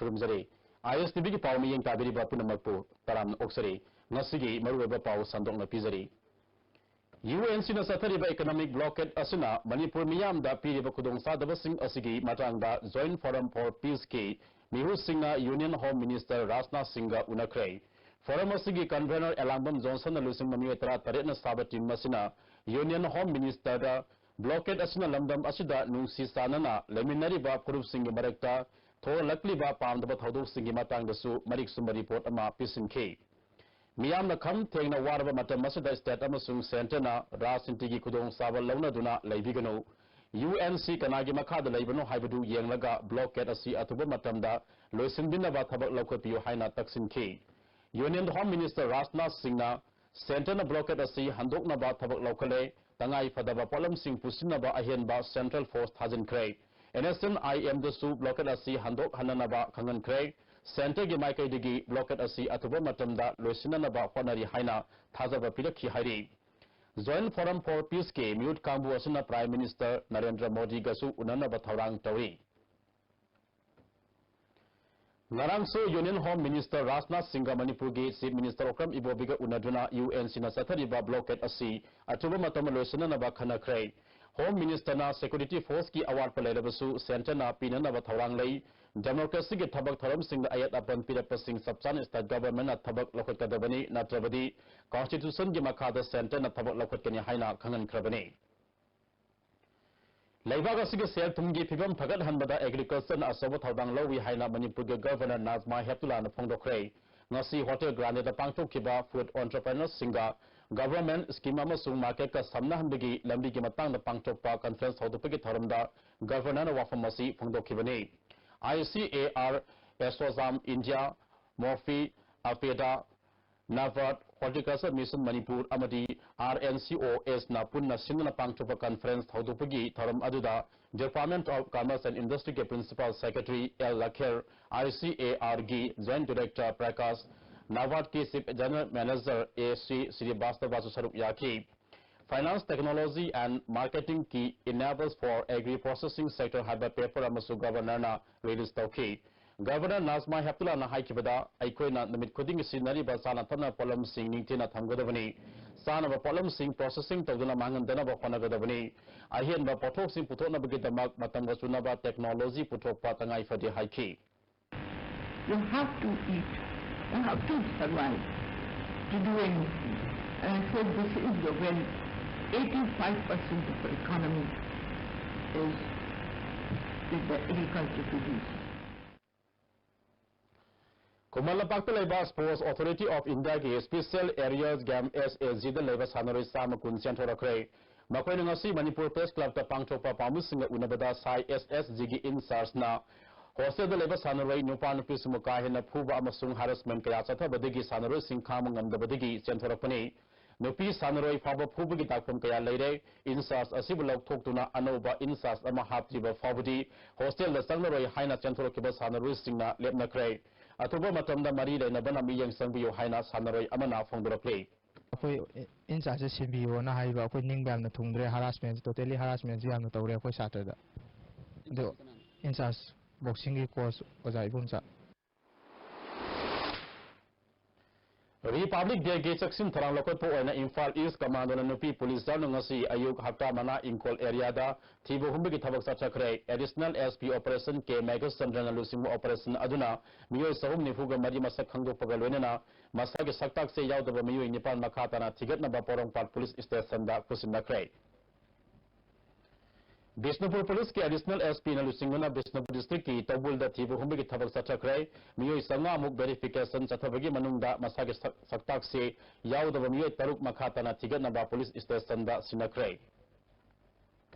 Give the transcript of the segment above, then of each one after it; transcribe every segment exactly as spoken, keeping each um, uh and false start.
ꯈꯨꯔꯨꯝꯖꯔꯤ꯫ ꯑꯥꯏ ꯑꯦꯁ T ꯚꯤꯒꯤ ꯄꯥꯎ ꯃꯤꯠꯌꯦꯡ ꯇꯥꯕꯤꯔꯤꯕ ꯄꯨꯝꯅꯃꯛꯄꯨ ꯇꯔꯥꯝꯅ ꯑꯣꯛꯆꯔꯤ꯫ ꯉꯁꯤꯒꯤ ꯃꯔꯨꯑꯣꯏꯕ ꯄꯥꯎ ꯁꯟꯗꯣꯛꯅ ꯄꯤꯖꯔꯤ꯫ ꯌꯨ ꯑꯦꯟ ꯁꯤꯅ ꯆꯠꯊꯔꯤꯕ economic blockade ꯑꯁꯤꯅ ꯃꯅꯤꯄꯨꯔ ꯃꯤꯌꯥꯝꯗ ꯄꯤꯔꯤꯕ ꯈꯨꯗꯣꯡꯆꯥꯗꯕꯁꯤꯡ ꯑꯁꯤꯒꯤ ꯃꯇꯥꯡꯗ Joint Forum for Peaceꯀꯤ ꯃꯤꯍꯨꯠꯁꯤꯡꯅ Union Home Minister Rajnath ꯁꯤꯡꯒ ꯎꯅꯈ꯭ꯔꯦ꯫ Forum ꯑꯁꯤꯒꯤ convener ꯑꯦꯂꯥꯡꯕꯝ ꯖꯣꯟꯁꯟꯅ ꯂꯨꯆꯤꯡꯕ ꯃꯤꯑꯣꯏ ꯇꯔꯥꯇꯔꯦꯠꯅ ꯁꯥꯕ team ꯑꯁꯤꯅ Union Home Ministerꯗ blockade ꯑꯁꯤꯅ ꯂꯝꯗꯝ ꯑꯁꯤꯗ ꯅꯨꯡꯁꯤ ꯆꯥꯟꯅꯅ ꯂꯩꯃꯤꯟꯅꯔꯤꯕ ꯐꯨꯔꯨꯞꯁꯤꯡꯒꯤ ꯃꯔꯛꯇ ꯊꯣꯛꯍꯜꯂꯛꯂꯤꯕ ꯄꯥꯝꯗꯕ ꯊꯧꯗꯣꯛꯁꯤꯡꯒꯤ ꯃꯇꯥꯡꯗꯁꯨ ꯃꯔꯤꯛ ꯆꯨꯝꯕ report ꯑꯃ ꯄꯤꯁꯤꯟꯈꯤ꯫ ꯃꯤꯌꯥꯝꯅ ꯈꯝ ꯊꯦꯡꯅ ꯋꯥꯔꯕ ꯃꯇꯝ ꯑꯁꯤꯗ state ꯑꯃꯁꯨꯡ centreꯅ ꯔꯥꯖꯅꯤꯇꯤꯒꯤ ꯈꯨꯗꯣꯡꯆꯥꯕ ꯂꯧꯅꯗꯨꯅ ꯂꯩꯕꯤꯒꯅꯨ꯫ ꯌꯨ ꯑꯦꯟ ꯁꯤ ꯀꯅꯥꯒꯤ ꯃꯈꯥꯗ ꯂꯩꯕꯅꯣ ꯍꯥꯏꯕꯗꯨ ꯌꯦꯡꯂꯒ blockade ꯑꯁꯤ ꯑꯊꯨꯕ ꯃꯇꯝꯗ ꯂꯣꯏꯁꯤꯟꯕꯤꯅꯕ ꯊꯕꯛ ꯂꯧꯈꯠꯄꯤꯌꯨ ꯍꯥꯏꯅ ꯇꯛꯁꯤꯟꯈꯤ꯫ Union Home Minister ꯔꯥꯖꯅꯥꯊ ꯁꯤꯡꯅ centreꯅ blockade ꯑꯁꯤ ꯍꯟꯗꯣꯛꯅꯕ ꯊꯕꯛ ꯂꯧꯈꯠꯂꯦ, ꯇꯉꯥꯏ ꯐꯗꯕ ꯄꯣꯠꯂꯝꯁꯤꯡ ꯄꯨꯁꯤꯟꯅꯕ ꯑꯍꯦꯟꯕ central force ꯊꯥꯖꯤꯟꯈ꯭ꯔꯦ꯫ NSCN-IMꯗꯁꯨ blockade ꯑꯁꯤ ꯍꯟꯗꯣꯛꯍꯟꯅꯅꯕ ꯈꯪꯍꯟꯈ꯭ꯔꯦ꯫ Centreꯒꯤ ꯃꯥꯏꯀꯩꯗꯒꯤ blockade ꯑꯁꯤ ꯑꯊꯨꯕ ꯃꯇꯝꯗ ꯂꯣꯏꯁꯤꯟꯅꯅꯕ ꯍꯣꯠꯅꯔꯤ ꯍꯥꯏꯅ ꯊꯥꯖꯕ ꯄꯤꯔꯛꯈꯤ ꯍꯥꯏꯔꯤ꯫ Joint Forum for Peaceꯀꯤ ꯃꯤꯍꯨꯠ ꯀꯥꯡꯕꯨ ꯑꯁꯤꯅ Prime Minister ꯅꯔꯦꯟꯗ꯭ꯔ ꯃꯣꯗꯤꯒꯁꯨ ꯎꯅꯅꯕ ꯊꯧꯔꯥꯡ ꯇꯧꯔꯤ꯫ ꯉꯔꯥꯡꯁꯨ Union Home Minister ꯔꯥꯖꯅꯥꯊ ꯁꯤꯡꯒ ꯃꯅꯤꯄꯨꯔꯒꯤ Chief Minister ꯑꯣꯀ꯭ꯔꯝ ꯏꯕꯣꯕꯤꯒ ꯎꯅꯗꯨꯅ ꯌꯨ ꯑꯦꯟ ꯁꯤꯅ ꯆꯠꯊꯔꯤꯕ blockade ꯑꯁꯤ ꯑꯊꯨꯕ ꯃꯇꯝꯗ ꯂꯣꯏꯁꯤꯟꯅꯅꯕ ꯈꯟꯅꯈ꯭ꯔꯦ꯫ Home Ministerꯅ security forceꯀꯤ ꯑꯋꯥꯠꯄ ꯂꯩꯔꯕꯁꯨ centreꯅ ꯄꯤꯅꯅꯕ ꯊꯧꯔꯥꯡ ꯂꯩ꯫ Democracyꯒꯤ ꯊꯕꯛ ꯊꯧꯔꯝꯁꯤꯡꯗ ꯑꯌꯦꯠ ꯑꯄꯟ ꯄꯤꯔꯛꯄꯁꯤꯡ ꯆꯞ ꯆꯥꯅ state governmentꯅ ꯊꯕꯛ ꯂꯧꯈꯠꯀꯗꯕꯅꯤ, ꯅꯠꯇ꯭ꯔꯕꯗꯤ constitutionꯒꯤ ꯃꯈꯥꯗ centreꯅ ꯊꯕꯛ ꯂꯧꯈꯠꯀꯅꯤ ꯍꯥꯏꯅ ꯈꯪꯍꯟꯈ꯭ꯔꯕꯅꯤ꯫ ꯂꯩꯕꯥꯛ ꯑꯁꯤꯒꯤ ꯁꯦꯜ ꯊꯨꯝꯒꯤ ꯐꯤꯕꯝ ꯐꯒꯠꯍꯟꯕꯗ agricultureꯅ ꯑꯆꯧꯕ ꯊꯧꯗꯥꯡ ꯂꯧꯏ ꯍꯥꯏꯅ ꯃꯅꯤꯄꯨꯔꯒꯤ Governor ꯅꯥꯖꯃꯥ ꯍꯦꯞꯇꯨꯂꯥꯅ ꯐꯣꯡꯗꯣꯛꯈ꯭ꯔꯦ꯫ ꯉꯁꯤ Hotel Grandeꯗ ꯄꯥꯡꯊꯣꯛꯈꯤꯕ food entrepreneurꯁꯤꯡꯒ government scheme ꯑꯃꯁꯨꯡ marketꯀ ꯁꯝꯅꯍꯟꯕꯒꯤ ꯂꯝꯕꯤꯒꯤ ꯃꯇꯥꯡꯗ ꯄꯥꯡꯊꯣꯛꯄ conference ꯍꯧꯗꯣꯛꯄꯒꯤ ꯊꯧꯔꯝꯗ Governorꯅ ꯋꯥꯐꯝ ꯑꯁꯤ ꯐꯣꯡꯗꯣꯛꯈꯤꯕꯅꯤ꯫ ICAR, Assocham India, MOFI, APEDA, NABARD, Horticulture Mission Manipur ꯑꯃꯗꯤ RNCOSꯅ ꯄꯨꯟꯅ ꯁꯤꯟꯗꯨꯅ ꯄꯥꯡꯊꯣꯛꯄ conference ꯍꯧꯗꯣꯛꯄꯒꯤ ꯊꯧꯔꯝ ꯑꯗꯨꯗ Department of Commerce and Industryꯒꯤ Principal Secretary ꯑꯦꯜ ꯂꯈꯦꯔ, ICARꯒꯤ Joint Director ꯄ꯭ꯔꯀꯥꯁ, NABARDꯀꯤ Chief General Manager A C ꯁ꯭ꯔꯤꯕꯥꯁꯇꯕꯥꯁꯨ ꯁꯔꯨꯛ ꯌꯥꯈꯤ꯫ Finance, Technology and Marketing Key Enablers for Agri-Processing Sector ꯍꯥꯏꯕ paper ꯑꯃꯁꯨ Governorꯅ release ꯇꯧꯈꯤ꯫ ꯒꯚꯔꯅꯔ ꯅꯥꯖꯃꯥ ꯍꯦꯞꯇꯨꯂꯥꯅ ꯍꯥꯏꯈꯤꯕꯗ, ꯑꯩꯈꯣꯏꯅ ꯅꯨꯃꯤꯠ ꯈꯨꯗꯤꯡꯒꯤ ꯁꯤꯖꯤꯟꯅꯔꯤꯕ ꯆꯥꯅ ꯊꯛꯅꯕ ꯄꯣꯠꯂꯝꯁꯤꯡ ꯅꯤꯡꯊꯤꯅ ꯊꯝꯒꯗꯕꯅꯤ꯫ ꯆꯥꯅꯕ ꯄꯣꯠꯂꯝꯁꯤꯡ ꯄ꯭ꯔꯣꯁꯦꯁꯤꯡ ꯇꯧꯗꯨꯅ ꯃꯥꯡꯍꯟꯗꯅꯕ ꯍꯣꯠꯅꯒꯗꯕꯅꯤ꯫ ꯑꯍꯦꯟꯕ ꯄꯣꯠꯊꯣꯛꯁꯤꯡ ꯄꯨꯊꯣꯛꯅꯕꯒꯤꯗꯃꯛ ꯃꯇꯝꯒ ꯆꯨꯅꯕ ꯇꯦꯛꯅꯣꯂꯣꯖꯤ ꯄꯨꯊꯣꯛꯄ ꯇꯉꯥꯏ ꯐꯗꯦ ꯍꯥꯏꯈꯤ꯫ You have to eat, you have to survive to do anything. And I said, this is the wealth. Eighty-five percent of the economy is with the agriculture produce. ꯈꯨꯃꯟ ꯂꯝꯄꯥꯛꯇ ꯂꯩꯕ Sports Authority of Indiaꯒꯤ Special Areas Game, S A G ꯗ ꯂꯩꯕ ꯁꯥꯟꯅꯔꯣꯏ ꯆꯥꯝꯃ ꯀꯨꯟ ꯆꯦꯟꯊꯣꯔꯛꯈ꯭ꯔꯦ꯫ ꯃꯈꯣꯏꯅ ꯉꯁꯤ Manipur Press Clubꯇ ꯄꯥꯡꯊꯣꯛꯄ ꯄꯥꯎꯃꯤꯁꯤꯡꯒ ꯎꯅꯕꯗ ꯁꯥꯏ S S Gꯒꯤ in chargeꯅ hostelꯗ ꯂꯩꯕ ꯁꯥꯟꯅꯔꯣꯏ ꯅꯨꯄꯥ ꯅꯨꯄꯤꯁꯤꯡꯕꯨ ꯀꯥ ꯍꯦꯟꯅ ꯐꯨꯕ ꯑꯃꯁꯨꯡ harassment ꯀꯌꯥ ꯆꯠꯊꯕꯗꯒꯤ ꯁꯥꯟꯅꯔꯣꯏꯁꯤꯡ ꯈꯥꯡꯕ ꯉꯝꯗꯕꯗꯒꯤ ꯆꯦꯟꯊꯣꯔꯛꯄꯅꯤ꯫ ꯅꯨꯄꯤ ꯁꯥꯟꯅꯔꯣꯏ ꯐꯥꯎꯕ ꯐꯨꯕꯒꯤ ꯗꯥꯛꯐꯝ ꯀꯌꯥ ꯂꯩꯔꯦ꯫ In charge ꯑꯁꯤꯕꯨ ꯂꯧꯊꯣꯛꯇꯨꯅ ꯑꯅꯧꯕ in charge ꯑꯃ ꯍꯥꯞꯇ꯭ꯔꯤꯕ ꯐꯥꯎꯕꯗꯤ hostelꯗ ꯆꯪꯂꯔꯣꯏ ꯍꯥꯏꯅ ꯆꯦꯟꯊꯣꯔꯛꯈꯤꯕ ꯁꯥꯟꯅꯔꯣꯏꯁꯤꯡꯅ ꯂꯦꯞꯅꯈ꯭ꯔꯦ꯫ ꯑꯊꯨꯕ ꯃꯇꯝꯗ ꯃꯔꯤ ꯂꯩꯅꯕꯅ ꯃꯤꯠꯌꯦꯡ ꯆꯪꯕꯤꯌꯨ ꯍꯥꯏꯅ ꯁꯥꯟꯅꯔꯣꯏ ꯑꯃꯅ ꯐꯣꯡꯗꯣꯔꯛꯂꯤ꯫ ꯑꯩꯈꯣꯏ in chargeꯁꯦ ꯁꯤꯟꯕꯤꯌꯣꯅ ꯍꯥꯏꯕ꯫ ꯑꯩꯈꯣꯏ ꯅꯤꯡꯕ ꯌꯥꯝꯅ ꯊꯨꯡꯗ꯭ꯔꯦ꯫ Harassment, totally harassmentꯁꯨ ꯌꯥꯝꯅ ꯇꯧꯔꯦ ꯑꯩꯈꯣꯏ ꯁꯥꯇ꯭ꯔꯗ꯫ ꯑꯗꯣ in charge boxingꯒꯤ coach ꯑꯣꯖꯥ ꯏꯕꯣꯝꯆꯥ꯫ Republic Dayꯒꯤ ꯆꯦꯛꯁꯤꯟ ꯊꯧꯔꯥꯡ ꯂꯧꯈꯠꯄ ꯑꯣꯏꯅ ꯏꯝꯐꯥꯜ East Commandoꯅ ꯅꯨꯄꯤ ꯄꯨꯂꯤꯁ ꯌꯥꯎꯅ ꯉꯁꯤ ꯑꯌꯨꯛ ꯍꯞꯇꯥ ꯃꯅꯥ ꯏꯪꯈꯣꯜ areaꯗ ꯊꯤꯕ ꯍꯨꯝꯕꯒꯤ ꯊꯕꯛ ꯆꯠꯊꯈ꯭ꯔꯦ꯫ Additional S P Operation K ꯃꯦꯘꯆꯟꯗ꯭ꯔꯅ ꯂꯨꯆꯤꯡꯕ operation ꯑꯗꯨꯅ ꯃꯤꯑꯣꯏ ꯆꯍꯨꯝ ꯅꯤꯐꯨꯒ ꯃꯔꯤ ꯃꯁꯛ ꯈꯪꯗꯣꯛꯄꯒ ꯂꯣꯏꯅꯅ ꯃꯁꯥꯒꯤ ꯁꯛꯇꯥꯛꯁꯦ ꯌꯥꯎꯗꯕ ꯃꯤꯑꯣꯏ ꯅꯤꯄꯥꯟ ꯃꯈꯥ ꯇꯥꯅ ꯊꯤꯒꯠꯅꯕ ꯄꯣꯔꯣꯝꯄꯥꯠ ꯄꯨꯂꯤꯁ ꯁ꯭ꯇꯦꯁꯟꯗ ꯈꯨꯠꯁꯤꯟꯅꯈ꯭ꯔꯦ꯫ ꯕꯤꯁꯅꯨꯄꯨꯔ ꯄꯨꯂꯤꯁꯀꯤ Additional S Pꯅ ꯂꯨꯆꯤꯡꯗꯨꯅ ꯕꯤꯁꯅꯨꯄꯨꯔ districtꯀꯤ ꯇꯧꯕꯨꯜꯗ ꯊꯤꯕ ꯍꯨꯝꯕꯒꯤ ꯊꯕꯛ ꯆꯠꯊꯈ꯭ꯔꯦ꯫ ꯃꯤꯑꯣꯏ ꯆꯥꯝꯃꯉꯥꯃꯨꯛ verification ꯆꯠꯊꯕꯒꯤ ꯃꯅꯨꯡꯗ ꯃꯁꯥꯒꯤ ꯁꯛ-, ꯁꯛꯇꯥꯛꯁꯦ ꯌꯥꯎꯗꯕ ꯃꯤꯑꯣꯏ ꯇꯔꯨꯛ ꯃꯈꯥ ꯇꯥꯅ ꯊꯤꯒꯠꯅꯕ ꯄꯨꯂꯤꯁ ꯁ꯭ꯇꯦꯁꯟꯗ ꯁꯤꯟꯅꯈ꯭ꯔꯦ꯫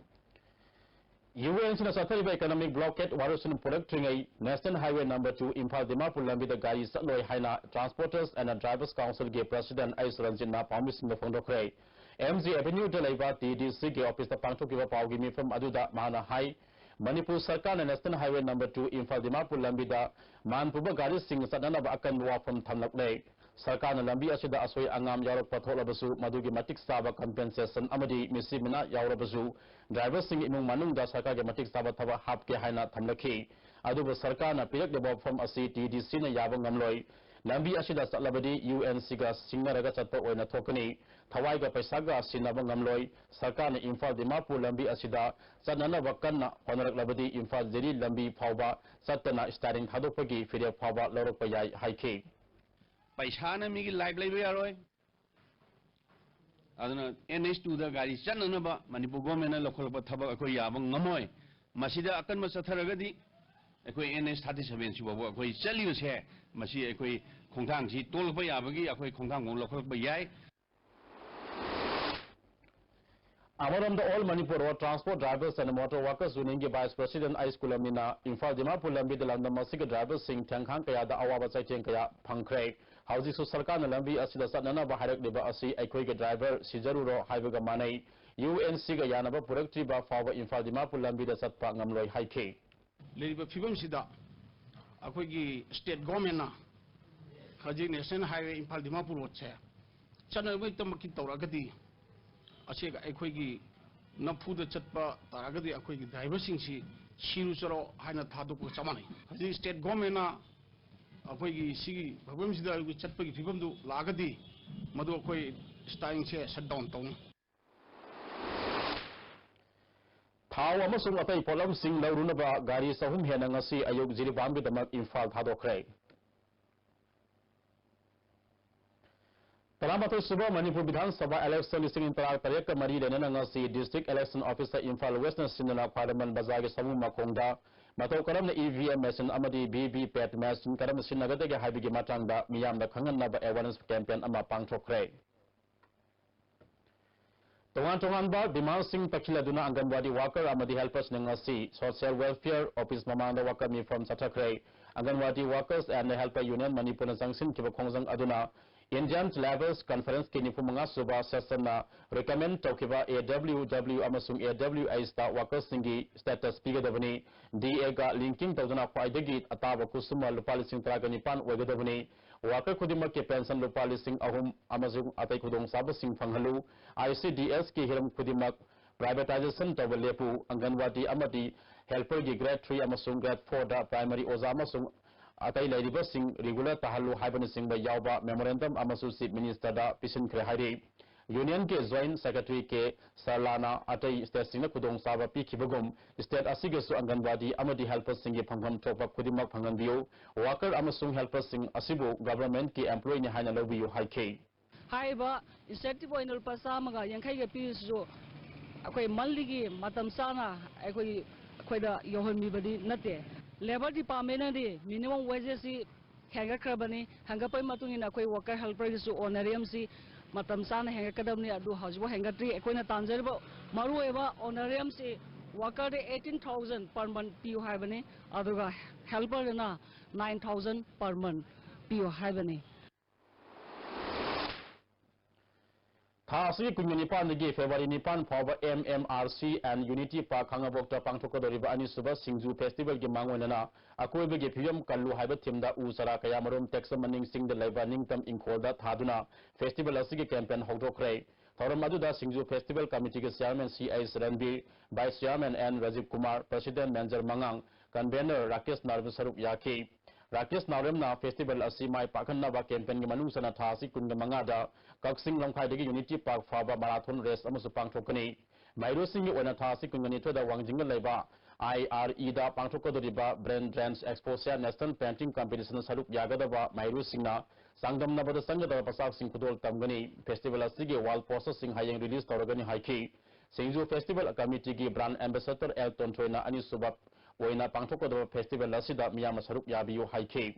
UNCꯅ ꯆꯠꯊꯔꯤꯕ economic blockade ꯋꯥꯔꯣꯏꯁꯤꯟ ꯄꯨꯔꯛꯇ꯭ꯔꯤꯉꯩ National Highway number two Imphal Dimapur ꯂꯝꯕꯤꯗ ꯒꯥꯔꯤ ꯆꯠꯂꯣꯏ ꯍꯥꯏꯅ Transporters and Drivers Councilꯒꯤ President ꯑꯩꯁ ꯔꯟꯖꯤꯠꯅ ꯄꯥꯎꯃꯤꯁꯤꯡꯗ ꯐꯣꯡꯗꯣꯛꯈ꯭ꯔꯦ꯫ M G Avenueꯗ ꯂꯩꯕ T D Cꯒꯤ officeꯇ ꯄꯥꯡꯊꯣꯛꯈꯤꯕ ꯄꯥꯎꯒꯤ ꯃꯤꯐꯝ ꯑꯗꯨꯗ ꯃꯍꯥꯛꯅ ꯍꯥꯏ, ꯃꯅꯤꯄꯨꯔ ꯁꯔꯀꯥꯔꯅ National Highway number two Imphal Dimapur ꯂꯝꯕꯤꯗ ꯃꯥꯟ ꯄꯨꯕ ꯒꯥꯔꯤꯁꯤꯡ ꯆꯠꯅꯅꯕ ꯑꯀꯟꯕ ꯋꯥꯐꯝ ꯊꯝꯂꯛꯂꯦ꯫ ꯁꯔꯀꯥꯔꯅ ꯂꯝꯕꯤ ꯑꯁꯤꯗ ꯑꯁꯣꯏ ꯑꯉꯥꯝ ꯌꯥꯎꯔꯛꯄ ꯊꯣꯛꯂꯕꯁꯨ, ꯃꯗꯨꯒꯤ ꯃꯇꯤꯛ ꯆꯥꯕ compensation ꯑꯃꯗꯤ ꯃꯤꯁꯤ ꯃꯤꯅꯥ ꯌꯥꯎꯔꯕꯁꯨ, driverꯁꯤꯡꯒꯤ ꯏꯃꯨꯡ ꯃꯅꯨꯡꯗ ꯁꯔꯀꯥꯔꯒꯤ ꯃꯇꯤꯛ ꯆꯥꯕ ꯊꯕꯛ ꯍꯥꯞꯀꯦ ꯍꯥꯏꯅ ꯊꯝꯂꯛꯈꯤ꯫ ꯑꯗꯨꯕꯨ ꯁꯔꯀꯥꯔꯅ ꯄꯤꯔꯛꯂꯤꯕ ꯋꯥꯐꯝ ꯑꯁꯤ TDCꯅ ꯌꯥꯕ ꯉꯝꯂꯣꯏ꯫ ꯂꯝꯕꯤ ꯑꯁꯤꯗ ꯆꯠꯂꯕꯗꯤ UNCꯒ ꯁꯤꯡꯅꯔꯒ ꯆꯠꯄ ꯑꯣꯏꯅ ꯊꯣꯛꯀꯅꯤ꯫ ꯊꯋꯥꯏꯒ ꯄꯩꯁꯥꯒ ꯁꯤꯟꯅꯕ ꯉꯝꯂꯣꯏ꯫ ꯁꯔꯀꯥꯔꯅ ꯏꯝꯐꯥꯜ ꯗꯤꯃꯥꯄꯨꯔ ꯂꯝꯕꯤ ꯑꯁꯤꯗ ꯆꯠꯅꯅꯕ ꯀꯟꯅ ꯍꯣꯠꯅꯔꯛꯂꯕꯗꯤ ꯏꯝꯐꯥꯜ ꯖꯤꯔꯤ ꯂꯝꯕꯤ ꯐꯥꯎꯕ ꯆꯠꯇꯅ steering ꯊꯥꯗꯣꯛꯄꯒꯤ ꯐꯤꯔꯦꯞ ꯐꯥꯎꯕ ꯂꯧꯔꯛꯄ ꯌꯥꯏ ꯍꯥꯏꯈꯤ꯫ ꯄꯩꯁꯥꯅ ꯃꯤꯒꯤ life ꯂꯩꯕ ꯌꯥꯔꯣꯏ꯫ ꯑꯗꯨꯅ NH twoꯗ ꯒꯥꯔꯤ ꯆꯠꯅꯅꯕ ꯃꯅꯤꯄꯨꯔ governmentꯅ ꯂꯧꯈꯠꯂꯛꯄ ꯊꯕꯛ ꯑꯩꯈꯣꯏ ꯌꯥꯕ ꯉꯝꯃꯣꯏ꯫ ꯃꯁꯤꯗ ꯑꯀꯟꯕ ꯆꯠꯊꯔꯒꯗꯤ ꯑꯩꯈꯣꯏ NH thirty seven ꯁꯤꯐꯥꯎꯕ ꯑꯩꯈꯣꯏ ꯆꯠꯂꯤꯕꯁꯦ, ꯃꯁꯤ ꯑꯩꯈꯣꯏ ꯈꯣꯡꯊꯥꯡꯁꯤ ꯇꯣꯛꯂꯛꯄ ꯌꯥꯕꯒꯤ ꯑꯩꯈꯣꯏ ꯈꯣꯡꯊꯥꯡ ꯑꯃ ꯂꯧꯈꯠꯂꯛꯄ ꯌꯥꯏ꯫ ꯑꯃꯔꯣꯝꯗ All Manipur Road Transport Drivers and Motor Workers Unionꯒꯤ Vice President ꯑꯩꯆ ꯀꯨꯂꯝꯅꯤꯅ ꯏꯝꯐꯥꯜ ꯗꯤꯃꯥꯄꯨꯔ ꯂꯝꯕꯤꯗ ꯂꯝꯗꯝ ꯑꯁꯤꯒꯤ driverꯁꯤꯡ ꯊꯦꯡꯈꯥꯡ ꯀꯌꯥꯗ ꯑꯋꯥꯕ ꯆꯩꯊꯦꯡ ꯀꯌꯥ ꯐꯪꯈ꯭ꯔꯦ꯫ ꯍꯧꯖꯤꯛꯁꯨ ꯁꯔꯀꯥꯔꯅ ꯂꯝꯕꯤ ꯑꯁꯤꯗ ꯆꯠꯅꯅꯕ ꯍꯥꯏꯔꯛꯂꯤꯕ ꯑꯁꯤ ꯑꯩꯈꯣꯏꯒꯤ driver ꯁꯤꯖꯔꯨꯔꯣ ꯍꯥꯏꯕꯒ ꯃꯥꯟꯅꯩ꯫ UNCꯒ ꯌꯥꯅꯕ ꯄꯨꯔꯛꯇ꯭ꯔꯤꯕ ꯐꯥꯎꯕ ꯏꯝꯐꯥꯜ ꯗꯤꯃꯥꯄꯨꯔ ꯂꯝꯕꯤꯗ ꯆꯠꯄ ꯉꯝꯂꯣꯏ ꯍꯥꯏꯈꯤ꯫ ꯂꯩꯔꯤꯕ ꯐꯤꯕꯝꯁꯤꯗ ꯑꯩꯈꯣꯏꯒꯤ state governmentꯅ ꯍꯧꯖꯤꯛ National Highway ꯏꯝꯐꯥꯜ ꯗꯤꯃꯥꯄꯨꯔ roadꯁꯦ ꯆꯠꯅꯕꯒꯤꯗꯃꯛꯀꯤ ꯇꯧꯔꯛꯑꯒꯗꯤ, ꯑꯁꯤꯒ ꯑꯩꯈꯣꯏꯒꯤ ꯅꯝꯐꯨꯗ ꯆꯠꯄ ꯇꯥꯔꯒꯗꯤ ꯑꯩꯈꯣꯏꯒꯤ driverꯁꯤꯡꯁꯤ ꯁꯤꯔꯨ ꯆꯠꯂꯣ ꯍꯥꯏꯅ ꯊꯥꯗꯣꯛꯄꯒ ꯆꯞ ꯃꯥꯟꯅꯩ꯫ ꯍꯧꯖꯤꯛ state governmentꯅ ꯑꯩꯈꯣꯏꯒꯤ ꯁꯤꯒꯤ ꯐꯤꯕꯝꯁꯤꯗ ꯑꯩꯈꯣꯏ ꯆꯠꯄꯒꯤ ꯐꯤꯕꯝꯗꯨ ꯂꯥꯛꯑꯒꯗꯤ, ꯃꯗꯨ ꯑꯩꯈꯣꯏ steeringꯁꯦ shut down ꯇꯧꯅꯤ꯫ ꯊꯥꯎ ꯑꯃꯁꯨꯡ ꯑꯇꯩ ꯄꯣꯠꯂꯝꯁꯤꯡ ꯂꯧꯔꯨꯅꯕ ꯒꯥꯔꯤ ꯆꯍꯨꯝ ꯍꯦꯟꯅ ꯉꯁꯤ ꯑꯌꯨꯛ ꯖꯤꯔꯤꯕꯥꯝꯒꯤꯗꯃꯛ ꯏꯝꯐꯥꯜ ꯊꯥꯗꯣꯛꯈ꯭ꯔꯦ꯫ ꯇꯔꯥꯃꯥꯊꯣꯏ ꯁꯨꯕ ꯃꯅꯤꯄꯨꯔ ꯕꯤꯙꯥꯟ ꯁꯚꯥ election ꯂꯤꯁꯤꯡ ꯑꯅꯤ ꯇꯔꯥ ꯇꯔꯦꯠꯀ ꯃꯔꯤ ꯂꯩꯅꯅ ꯉꯁꯤ District Election Officer ꯏꯝꯐꯥꯜ Westꯅ ꯁꯤꯟꯗꯨꯅ ꯈ꯭ꯋꯥꯏꯔꯝꯕꯟ ꯕꯖꯥꯔꯒꯤ ꯁꯃꯨ ꯃꯈꯣꯡꯗ ꯃꯇꯧ ꯀꯔꯝꯅ EVM machine ꯑꯃꯗꯤ VVPAT machine ꯀꯔꯝꯅ ꯁꯤꯖꯤꯟꯅꯒꯗꯒꯦ ꯍꯥꯏꯕꯒꯤ ꯃꯇꯥꯡꯗ ꯃꯤꯌꯥꯝꯗ ꯈꯪꯍꯟꯅꯕ awareness campaign ꯑꯃ ꯄꯥꯡꯊꯣꯛꯈ꯭ꯔꯦ꯫ ꯇꯣꯉꯥꯟ ꯇꯣꯉꯥꯟꯕ demandꯁꯤꯡ ꯇꯛꯁꯤꯜꯂꯗꯨꯅ ꯑꯪꯒꯟꯋꯥꯗꯤ worker ꯑꯃꯗꯤ helperꯁꯤꯡꯅ ꯉꯁꯤ Social Welfare Office ꯃꯃꯥꯡꯗ ꯋꯥꯀꯠ ꯃꯤꯐꯝ ꯆꯠꯊꯈ꯭ꯔꯦ꯫ ꯑꯪꯒꯟꯋꯥꯗꯤ Workers and Helper Union ꯃꯅꯤꯄꯨꯔꯅ ꯆꯪꯁꯤꯟꯈꯤꯕ ꯈꯣꯡꯖꯪ ꯑꯗꯨꯅ Indian Labour Conferenceꯀꯤ ꯅꯤꯐꯨ ꯃꯉꯥ ꯁꯨꯕ sessionꯅ recommend ꯇꯧꯈꯤꯕ AWW ꯑꯃꯁꯨꯡ AWHꯇ workerꯁꯤꯡꯒꯤ status ꯄꯤꯒꯗꯕꯅꯤ꯫ DAꯒ linking ꯇꯧꯗꯨꯅ ꯈ꯭ꯋꯥꯏꯗꯒꯤ ꯑꯇꯥꯕ ꯈꯨꯠꯁꯨꯃ ꯂꯨꯄꯥ ꯂꯤꯁꯤꯡ ꯇꯔꯥꯒ ꯅꯤꯄꯥꯟ ꯑꯣꯏꯒꯗꯕꯅꯤ꯫ Worker ꯈꯨꯗꯤꯡꯃꯛꯀꯤ pension ꯂꯨꯄꯥ ꯂꯤꯁꯤꯡ ꯑꯍꯨꯝ ꯑꯃꯁꯨꯡ ꯑꯇꯩ ꯈꯨꯗꯣꯡꯆꯥꯕꯁꯤꯡ ꯐꯪꯍꯜꯂꯨ꯫ ICDS ꯀꯤ ꯍꯤꯔꯝ ꯈꯨꯗꯤꯡꯃꯛ privatization ꯇꯧꯕ ꯂꯦꯞꯄꯨ꯫ ꯑꯪꯒꯟꯋꯥꯗꯤ ꯑꯃꯗꯤ helper ꯒꯤ grade three ꯑꯃꯁꯨꯡ grade four ꯗ primary ꯑꯣꯖꯥ ꯑꯃꯁꯨꯡ ꯑꯇꯩ ꯂꯩꯔꯤꯕꯁꯤꯡ regular ꯇꯥꯍꯜꯂꯨ ꯍꯥꯏꯕꯅꯆꯤꯡꯕ ꯌꯥꯎꯕ memorandum ꯑꯃꯁꯨ Chief Minister ꯗ ꯄꯤꯁꯤꯟꯈ꯭ꯔꯦ ꯍꯥꯏꯔꯤ꯫ Union ꯒꯤ Joint Secretary ꯀꯦ ꯁꯔꯂꯥꯅ ꯑꯇꯩ state ꯁꯤꯡꯅ ꯈꯨꯗꯣꯡꯆꯥꯕ ꯄꯤꯈꯤꯕꯒꯨꯝ state ꯑꯁꯤꯒꯤꯁꯨ ꯑꯪꯒꯟꯋꯥꯗꯤ ꯑꯃꯗꯤ helper ꯁꯤꯡꯒꯤ ꯐꯪꯐꯝ ꯊꯣꯛꯄ ꯈꯨꯗꯤꯡꯃꯛ ꯐꯪꯍꯟꯕꯤꯌꯨ꯫ Worker ꯑꯃꯁꯨꯡ helper ꯁꯤꯡ ꯑꯁꯤꯕꯨ government ꯀꯤ employee ꯅꯤ ꯍꯥꯏꯅ ꯂꯧꯕꯤꯌꯨ ꯍꯥꯏꯈꯤ꯫ ꯍꯥꯏꯔꯤꯕ incentive ꯑꯣꯏꯅ ꯂꯨꯄꯥ ꯆꯥꯝꯃꯒ ꯌꯥꯡꯈꯩꯒ ꯄꯤꯔꯤꯁꯤꯁꯨ ꯑꯩꯈꯣꯏ monthly ꯒꯤ ꯃꯇꯝ ꯆꯥꯅ ꯑꯩꯈꯣꯏ, ꯑꯩꯈꯣꯏꯗ ꯌꯧꯍꯟꯕꯤꯕꯗꯤ ꯅꯠꯇꯦ꯫ Labour Department ꯅꯗꯤ minimum wages ꯁꯤ ꯍꯦꯟꯒꯠꯈ꯭ꯔꯕꯅꯤ꯫ ꯍꯦꯟꯒꯠꯄꯒꯤ ꯃꯇꯨꯡ ꯏꯟꯅ ꯑꯩꯈꯣꯏ worker helper ꯒꯤꯁꯨ honorarium ꯁꯤ ꯃꯇꯝ ꯆꯥꯅ ꯍꯦꯟꯒꯠꯀꯗꯕꯅꯤ꯫ ꯑꯗꯨ ꯍꯧꯖꯤꯛꯐꯥꯎ ꯍꯦꯟꯒꯠꯇ꯭ꯔꯤ꯫ ꯑꯩꯈꯣꯏꯅ ꯇꯥꯟꯖꯔꯤꯕ ꯃꯔꯨꯑꯣꯏꯕ honorarium ꯁꯤ worker ꯗ eighteen thousand per month ꯄꯤꯌꯨ ꯍꯥꯏꯕꯅꯤ, ꯑꯗꯨꯒ helper ꯗꯅ nine thousand per month ꯄꯤꯌꯨ ꯍꯥꯏꯕꯅꯤ꯫ ꯊꯥ ꯑꯁꯤꯒꯤ ꯀꯨꯟꯒ ꯅꯤꯄꯥꯟꯗꯒꯤ February ꯅꯤꯄꯥꯟ ꯐꯥꯎꯕ MMRC and Unity Park ꯈꯥꯉꯕꯣꯛꯇ ꯄꯥꯡꯊꯣꯛꯀꯗꯧꯔꯤꯕ ꯑꯅꯤꯁꯨꯕ ꯁꯤꯡꯖꯨ festival ꯒꯤ ꯃꯥꯡꯑꯣꯏꯅꯅ ꯑꯀꯣꯏꯕꯒꯤ ꯐꯤꯕꯝ ꯀꯜꯂꯨ ꯍꯥꯏꯕ theme ꯗ ꯎ ꯆꯥꯔꯥ ꯀꯌꯥꯃꯔꯨꯝ ꯇꯦꯛꯆꯝ ꯃꯅꯤꯡ ꯆꯤꯡꯗ ꯂꯩꯕ ꯅꯤꯡꯇꯝ ꯏꯪꯈꯣꯜꯗ ꯊꯥꯗꯨꯅ festival ꯑꯁꯤꯒꯤ campaign ꯍꯧꯗꯣꯛꯈ꯭ꯔꯦ꯫ ꯊꯧꯔꯝ ꯑꯗꯨꯗ ꯁꯤꯡꯖꯨ festival committee ꯒꯤ chairman C H Ranbir, vice chairman N Rajib Kumar, president Menjor ꯃꯉꯥꯡ, convener ꯔꯥꯀꯦꯁ ꯅꯥꯔꯕ ꯁꯔꯨꯛ ꯌꯥꯈꯤ꯫ ꯔꯥꯀꯦꯁ ꯅꯥꯎꯔꯦꯝꯅ festival ꯑꯁꯤ ꯃꯥꯏ ꯄꯥꯛꯍꯟꯅꯕ campaign ꯒꯤ ꯃꯅꯨꯡ ꯆꯟꯅ ꯊꯥ ꯑꯁꯤ ꯀꯨꯟꯒ ꯃꯉꯥꯗ ꯀꯛꯆꯤꯡ ꯂꯝꯈꯥꯏꯗꯒꯤ Unity Park ꯐꯥꯎꯕ marathon race ꯑꯃꯁꯨ ꯄꯥꯡꯊꯣꯛꯀꯅꯤ꯫ ꯃꯍꯩꯔꯣꯏꯁꯤꯡꯒꯤ ꯑꯣꯏꯅ ꯊꯥ ꯑꯁꯤ ꯀꯨꯟꯒ ꯅꯤꯊꯣꯏꯗ ꯋꯥꯡꯖꯤꯡꯗ ꯂꯩꯕ IRE ꯗ ꯄꯥꯡꯊꯣꯛꯀꯗꯧꯔꯤꯕ Brain Drains Exposure National Painting Competition ꯗ ꯁꯔꯨꯛ ꯌꯥꯒꯗꯕ ꯃꯍꯩꯔꯣꯏꯁꯤꯡꯅ ꯆꯥꯡꯗꯝꯅꯕꯗ ꯆꯪꯒꯗꯕ ꯄꯣꯠꯁꯛꯁꯤꯡ ꯈꯨꯗꯣꯜ ꯇꯝꯒꯅꯤ꯫ Festival ꯑꯁꯤꯒꯤ wall poster ꯁꯤꯡ ꯍꯌꯦꯡ release ꯇꯧꯔꯒꯅꯤ ꯍꯥꯏꯈꯤ꯫ ꯁꯤꯡꯖꯨ festival committee ꯒꯤ brand ambassador ꯑꯦꯜ ꯇꯣꯟꯊꯣꯏꯅ ꯑꯅꯤꯁꯨꯕ ꯑꯣꯏꯅ ꯄꯥꯡꯊꯣꯛꯀꯗꯕ festival ꯑꯁꯤꯗ ꯃꯤꯌꯥꯝꯅ ꯁꯔꯨꯛ ꯌꯥꯕꯤꯌꯨ ꯍꯥꯏꯈꯤ꯫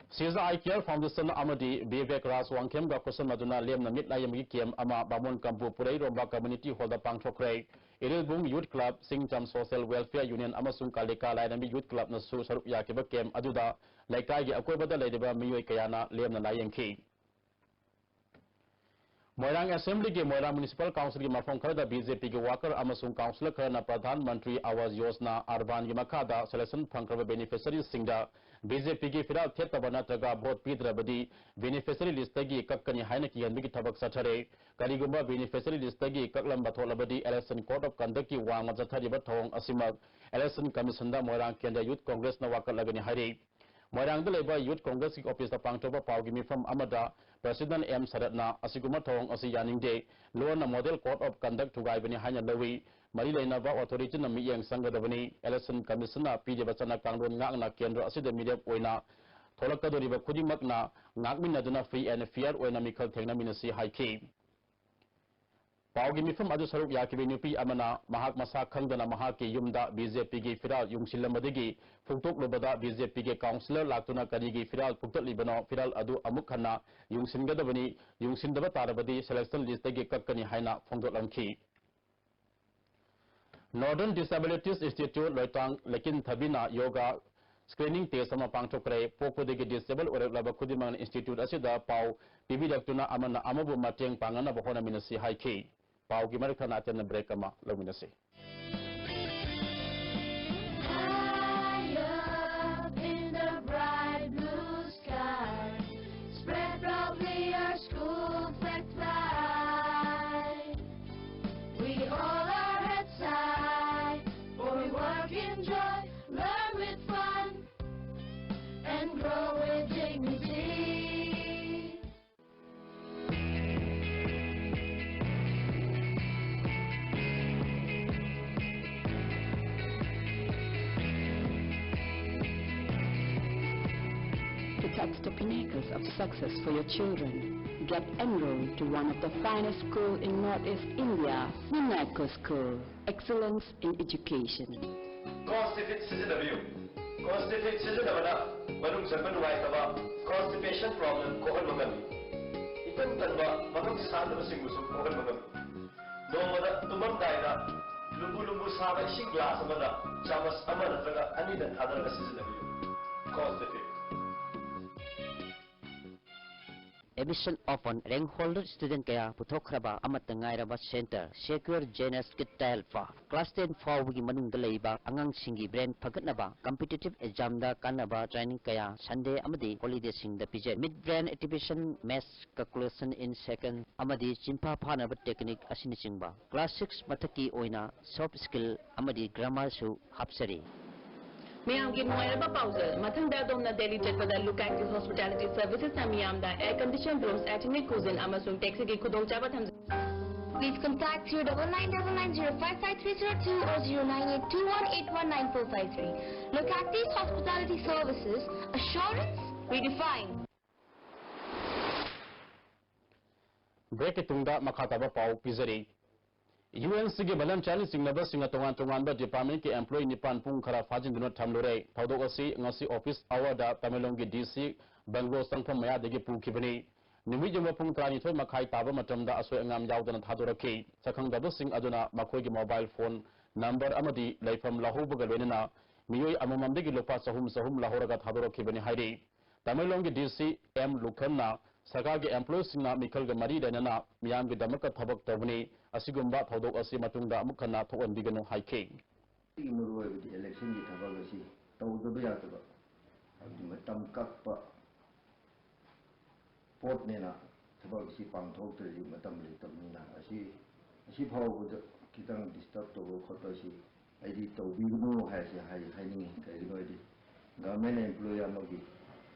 ꯁꯤꯖ Eye Care Foundation ꯑꯃꯗꯤ ꯕꯤꯕꯦꯛ ꯔꯥꯖ ꯋꯥꯡꯈꯦꯝꯒ ꯈꯨꯠꯁꯝꯅꯗꯨꯅ ꯂꯦꯝꯅ ꯃꯤꯠ ꯂꯥꯌꯦꯡꯕꯒꯤ camp ꯑꯃ ꯕꯥꯃꯣꯟ ꯀꯝꯄꯨ ꯄꯨꯔꯩꯔꯣꯝꯕ community hall ꯗ ꯄꯥꯡꯊꯣꯛꯈ꯭ꯔꯦ꯫ Irilbung Youth Club, ꯆꯤꯡꯆꯝ Social Welfare Union ꯑꯃꯁꯨꯡ ꯀꯥꯂꯤꯀꯥ ꯂꯥꯏꯔꯦꯝꯕꯤ Youth Club ꯅꯁꯨ ꯁꯔꯨꯛ ꯌꯥꯈꯤꯕ camp ꯑꯗꯨꯗ ꯂꯩꯀꯥꯏꯒꯤ ꯑꯀꯣꯏꯕꯗ ꯂꯩꯔꯤꯕ ꯃꯤꯑꯣꯏ ꯀꯌꯥꯅ ꯂꯦꯝꯅ ꯂꯥꯌꯦꯡꯈꯤ꯫ ꯃꯣꯏꯔꯥꯡ ꯑꯦꯁꯦꯝꯕ꯭ꯂꯤꯒꯤ ꯃꯣꯏꯔꯥꯡ ꯃ꯭ꯌꯨꯅꯤꯁꯤꯄꯥꯜ ꯀꯥꯎꯟꯁꯤꯜꯒꯤ ꯃꯐꯝ ꯈꯔꯗ ꯕꯤ ꯖꯦ ꯄꯤꯒꯤ ꯋꯥꯀꯔ ꯑꯃꯁꯨꯡ ꯀꯥꯎꯟꯁꯤꯂꯔ ꯈꯔꯅ ꯄ꯭ꯔꯙꯥꯟ ꯃꯟꯇ꯭ꯔꯤ ꯑꯋꯥꯖ ꯌꯣꯖꯅꯥ ꯑꯔꯕꯥꯟꯒꯤ ꯃꯈꯥꯗ ꯁꯦꯂꯦꯛꯁꯟ ꯐꯪꯈ꯭ꯔꯕ ꯕꯦꯅꯤꯐꯤꯁꯔꯤꯁꯤꯡꯗ ꯕꯤ ꯖꯦ ꯄꯤꯒꯤ ꯐꯤꯔꯥꯜ ꯊꯦꯠꯇꯕ ꯅꯠꯇ꯭ꯔꯒ ꯚꯣꯠ ꯄꯤꯗ꯭ꯔꯕꯗꯤ ꯕꯦꯅꯤꯐꯤꯁꯔꯤ ꯂꯤꯁꯇꯒꯤ ꯀꯛꯀꯅꯤ ꯍꯥꯏꯅ ꯀꯤꯍꯟꯕꯒꯤ ꯊꯕꯛ ꯆꯠꯊꯔꯦ꯫ ꯀꯔꯤꯒꯨꯝꯕ ꯕꯦꯅꯤꯐꯤꯁꯔꯤ ꯂꯤꯁꯇꯒꯤ ꯀꯛꯂꯝꯕ ꯊꯣꯛꯂꯕꯗꯤ ꯏꯂꯦꯛꯁꯟ ꯀꯣꯗ ꯑꯣꯐ ꯀꯟꯗꯛꯀꯤ ꯋꯥꯡꯃ ꯆꯠꯊꯔꯤꯕ ꯊꯧꯑꯣꯡ ꯑꯁꯤꯃꯛ ꯏꯂꯦꯛꯁꯟ ꯀꯃꯤꯁꯟꯗ ꯃꯣꯏꯔꯥꯡ ꯀꯦꯟꯗ꯭ꯔ ꯌꯨꯊ ꯀꯣꯡꯒ꯭ꯔꯦꯁꯅ ꯋꯥꯀꯠꯂꯒꯅꯤ ꯍꯥꯏꯔꯤ꯫ ꯃꯣꯏꯔꯥꯡꯗ ꯂꯩꯕ ꯌꯨꯊ ꯀꯣꯡꯒ꯭ꯔꯦꯁꯀꯤ ꯑꯣꯐꯤꯁꯇ ꯄꯥꯡꯊꯣꯛꯄ ꯄꯥꯎꯒꯤ ꯃꯤꯐꯝ ꯑꯃꯗ ꯄ꯭ꯔꯁꯤꯗꯦꯟꯠ ꯑꯦꯝ ꯁꯔꯠꯅ ꯑꯁꯤꯒꯨꯝꯕ ꯊꯧꯑꯣꯡ ꯑꯁꯤ ꯌꯥꯅꯤꯡꯗꯦ, ꯂꯣꯟꯅ ꯃꯣꯗꯦꯜ ꯀꯣꯗ ꯑꯣꯐ ꯀꯟꯗꯛ ꯊꯨꯒꯥꯏꯕꯅꯤ ꯍꯥꯏꯅ ꯂꯧꯏ꯫ ꯃꯔꯤ ꯂꯩꯅꯕ ꯑꯣꯊꯣꯔꯤꯇꯤꯅ ꯃꯤꯠꯌꯦꯡ ꯆꯪꯒꯗꯕꯅꯤ꯫ ꯏꯂꯦꯛꯁꯟ ꯀꯃꯤꯁꯟꯅ ꯄꯤꯔꯤꯕ ꯆꯠꯅ ꯀꯥꯡꯂꯣꯟ ꯉꯥꯛꯅ ꯀꯦꯟꯗ꯭ꯔ ꯑꯁꯤꯗ ꯃꯤꯔꯦꯞ ꯑꯣꯏꯅ ꯊꯣꯛꯂꯛꯀꯗꯧꯔꯤꯕ ꯈꯨꯗꯤꯡꯃꯛꯅ ꯉꯥꯛꯃꯤꯟꯅꯗꯨꯅ free and fair ꯑꯣꯏꯅ ꯃꯤꯈꯜ ꯊꯦꯡꯅꯃꯤꯟꯅꯁꯤ ꯍꯥꯏꯈꯤ꯫ ꯄꯥꯎꯒꯤ ꯃꯤꯐꯝ ꯑꯗꯨ ꯁꯔꯨꯛ ꯌꯥꯈꯤꯕ ꯅꯨꯄꯤ ꯑꯃꯅ ꯃꯍꯥꯛ ꯃꯁꯥ ꯈꯪꯗꯅ ꯃꯍꯥꯛꯀꯤ ꯌꯨꯝꯗ ꯕꯤ ꯖꯦ ꯄꯤꯒꯤ ꯐꯤꯔꯥꯜ ꯌꯨꯡꯁꯤꯜꯂꯝꯕꯗꯒꯤ ꯐꯨꯛꯇꯣꯛꯂꯨꯕꯗ ꯕꯤ ꯖꯦ ꯄꯤꯒꯤ ꯀꯥꯎꯟꯁꯤꯂꯔ ꯂꯥꯛꯇꯨꯅ ꯀꯔꯤꯒꯤ ꯐꯤꯔꯥꯜ ꯐꯨꯛꯇꯠꯂꯤꯕꯅꯣ, ꯐꯤꯔꯥꯜ ꯑꯗꯨ ꯑꯃꯨꯛ ꯍꯟꯅ ꯌꯨꯡꯁꯤꯟꯒꯗꯕꯅꯤ, ꯌꯨꯡꯁꯤꯟꯗꯕ ꯇꯥꯔꯕꯗꯤ ꯁꯦꯂꯦꯛꯁꯟ ꯂꯤꯁꯇꯒꯤ ꯀꯛꯀꯅꯤ ꯍꯥꯏꯅ ꯐꯣꯡꯗꯣꯛꯂꯝꯈꯤ꯫ Northern Disabilities Institute ꯂꯣꯏꯇꯥꯡ ꯂꯩꯀꯤꯟꯊꯕꯤꯅ yoga screening test ꯑꯃ ꯄꯥꯡꯊꯣꯛꯈ꯭ꯔꯦ꯫ ꯄꯣꯛꯄꯗꯒꯤ ꯗꯤꯁꯦꯕꯜ ꯑꯣꯏꯔꯛꯂꯕ ꯈꯨꯗꯤꯡꯃꯛꯅ ꯏꯟꯁꯇꯤꯇ꯭ꯌꯨꯠ ꯑꯁꯤꯗ ꯄꯥꯎ ꯄꯤꯕꯤꯔꯛꯇꯨꯅ ꯑꯃꯅ ꯑꯃꯕꯨ ꯃꯇꯦꯡ ꯄꯥꯡꯅꯅꯕ ꯍꯣꯠꯅꯃꯤꯟꯅꯁꯤ ꯍꯥꯏꯈꯤ꯫ ꯄꯥꯎꯒꯤ ꯃꯔꯛ ꯊꯠꯅ ꯑꯇꯦꯟꯕ ꯕ꯭ꯔꯦꯛ ꯑꯃ ꯂꯧꯃꯤꯟꯅꯁꯤ꯫ High up in the bright blue sky, spread proudly our school flag fly. We hold our heads high, for we work in joy, learn with fun, and grow with dignity. To touch the pinnacles of success for your children, get enrolled to one of the finest school in Northeast India, Minako School. Excellence in Education. Constipate ꯁꯤꯖꯤꯟꯅꯕꯤꯌꯨ꯫ Constipate ꯁꯤꯖꯤꯟꯅꯕꯅ ꯃꯅꯨꯡ ꯆꯪꯕ ꯅꯨꯡꯉꯥꯏꯇꯕ, constipation problem ꯀꯣꯛꯍꯟꯕ ꯉꯝꯃꯤ꯫ ꯏꯇꯟ ꯇꯟꯕ, ꯃꯐꯝ ꯁꯥꯗꯕꯁꯤꯡꯕꯨꯁꯨ ꯀꯣꯛꯍꯟꯕ ꯉꯝꯃꯤ꯫ ꯅꯣꯡꯃꯗ ꯇꯨꯝꯃꯝꯗꯥꯏꯗ ꯂꯨꯝꯕꯨ ꯂꯨꯝꯕꯨ ꯁꯥꯕ ꯏꯁꯤꯡ ꯒ꯭ꯂꯥꯁ ꯑꯃꯗ ꯆꯥꯃꯁ ꯑꯃ ꯅꯠꯇ꯭ꯔꯒ ꯑꯅꯤꯗ ꯊꯥꯗꯔꯒ ꯁꯤꯖꯤꯟꯅꯕꯤꯌꯨ꯫ Constipate꯫ admission of rank holder student ꯀꯌꯥ ꯄꯨꯊꯣꯛꯈ꯭ꯔꯕ ꯑꯃꯠꯇ ꯉꯥꯏꯔꯕ center Secure J N S Kid Trial Park꯫ Class ten ꯐꯥꯎꯕꯒꯤ ꯃꯅꯨꯡꯗ ꯂꯩꯕ ꯑꯉꯥꯡꯁꯤꯡꯒꯤ brain ꯐꯒꯠꯅꯕ competitive examꯗ ꯀꯥꯟꯅꯕ training ꯀꯌꯥ Sunday ꯑꯃꯗꯤ holidayꯁꯤꯡꯗ ꯄꯤꯖꯩ꯫ Mid brain activation, maths calculation in second ꯑꯃꯗꯤ ꯆꯤꯟꯐꯥ ꯐꯥꯅꯕ technique ꯑꯁꯤꯅꯆꯤꯡꯕ꯫ Class six ꯃꯊꯛꯀꯤ ꯑꯣꯏꯅ soft skill ꯑꯃꯗꯤ grammarꯁꯨ ꯍꯥꯞꯆꯔꯤ꯫ ꯃꯌꯥꯝꯒꯤ ꯅꯨꯡꯉꯥꯏꯔꯕ ꯄꯥꯎꯖꯦꯜ꯫ ꯃꯊꯪꯗ ꯑꯗꯣꯝꯅ ꯗꯦꯜꯂꯤ ꯆꯠꯄꯗ Lukank Hospitality Servicesꯅ ꯃꯤꯌꯥꯝꯗ air conditioned rooms, ethnic cuisine ꯑꯃꯁꯨꯡ taxiꯒꯤ ꯈꯨꯗꯣꯡꯆꯥꯕ ꯊꯝꯖꯩ꯫ Please contact zero double nine double nine zero five five three zero two or zero nine eight two one eight one nine four five three. Lukank Hospitality Services, assurance redefined. Breakꯀꯤ ꯇꯨꯡꯗ ꯃꯈꯥ ꯇꯥꯕ ꯄꯥꯎ ꯄꯤꯖꯔꯤ꯫ UNCꯒꯤ volunteerꯅ ꯆꯤꯡꯅꯕꯁꯤꯡꯅ ꯇꯣꯉꯥꯟ ꯇꯣꯉꯥꯟꯕ departmentꯀꯤ employee ꯅꯤꯄꯥꯟ ꯄꯨꯡ ꯈꯔ ꯐꯥꯖꯤꯟꯗꯨꯅ ꯊꯝꯂꯨꯔꯦ꯫ ꯊꯧꯗꯣꯛ ꯑꯁꯤ ꯉꯁꯤ office hourꯗ ꯇꯃꯦꯡꯂꯣꯡꯒꯤ DC bungalow ꯆꯪꯐꯝ ꯃꯌꯥꯗꯒꯤ ꯄꯨꯈꯤꯕꯅꯤ꯫ ꯅꯨꯃꯤꯠ ꯌꯨꯡꯕ ꯄꯨꯡ ꯇꯔꯥꯅꯤꯊꯣꯏ ꯃꯈꯥꯏ ꯇꯥꯕ ꯃꯇꯝꯗ ꯑꯁꯣꯏ ꯑꯉꯥꯝ ꯌꯥꯎꯗꯅ ꯊꯥꯗꯣꯔꯛꯈꯤ꯫ ꯁꯛꯈꯪꯗꯕꯁꯤꯡ ꯑꯗꯨꯅ ꯃꯈꯣꯏꯒꯤ mobile phone number ꯑꯃꯗꯤ ꯂꯩꯐꯝ ꯂꯧꯍꯧꯕꯒ ꯂꯣꯏꯅꯅ ꯃꯤꯑꯣꯏ ꯑꯃꯃꯝꯗꯒꯤ ꯂꯨꯄꯥ ꯆꯍꯨꯝ ꯆꯍꯨꯝ ꯂꯧꯍꯧꯔꯒ ꯊꯥꯗꯣꯔꯛꯈꯤꯕꯅꯤ ꯍꯥꯏꯔꯤ꯫ ꯇꯃꯦꯡꯂꯣꯡꯒꯤ DC M ꯂꯨꯈꯝꯅ ꯁꯔꯀꯥꯔꯒꯤ employeeꯁꯤꯡꯅ ꯃꯤꯈꯜꯒ ꯃꯔꯤ ꯂꯩꯅꯅ ꯃꯤꯌꯥꯝꯒꯤꯗꯃꯛꯇ ꯊꯕꯛ ꯇꯧꯕꯅꯤ꯫ ꯑꯁꯤꯒꯨꯝꯕ ꯊꯧꯗꯣꯛ ꯑꯁꯤ ꯃꯇꯨꯡꯗ ꯑꯃꯨꯛ ꯍꯟꯅ ꯊꯣꯛꯍꯟꯕꯤꯒꯅꯨ ꯍꯥꯏꯈꯤ꯫ ꯁꯤꯒꯤ ꯃꯔꯨꯑꯣꯏꯕꯗꯤ electionꯒꯤ ꯊꯕꯛ ꯑꯁꯤ ꯇꯧꯗꯕ ꯌꯥꯗꯕ, ꯍꯥꯏꯕꯗꯤ ꯃꯇꯝ ꯀꯛꯄ ꯄꯣꯠꯅꯦꯅ ꯊꯕꯛ ꯑꯁꯤ ꯄꯥꯡꯊꯣꯛꯇ꯭ꯔꯗꯤ ꯃꯇꯝ ꯂꯩꯇꯕꯅꯤꯅ ꯑꯁꯤ, ꯑꯁꯤ ꯐꯥꯎꯕꯗ ꯈꯤꯇꯪ disturb ꯇꯧꯕ ꯈꯣꯠꯄ ꯑꯁꯤ ꯑꯩꯗꯤ ꯇꯧꯕꯤꯒꯅꯨ ꯍꯥꯏꯁꯦ ꯍꯥꯏ-, ꯍꯥꯏꯅꯤꯡꯉꯤ꯫ ꯀꯔꯤꯒꯤꯅꯣ ꯍꯥꯏꯗꯤ government employee ꯑꯃꯒꯤ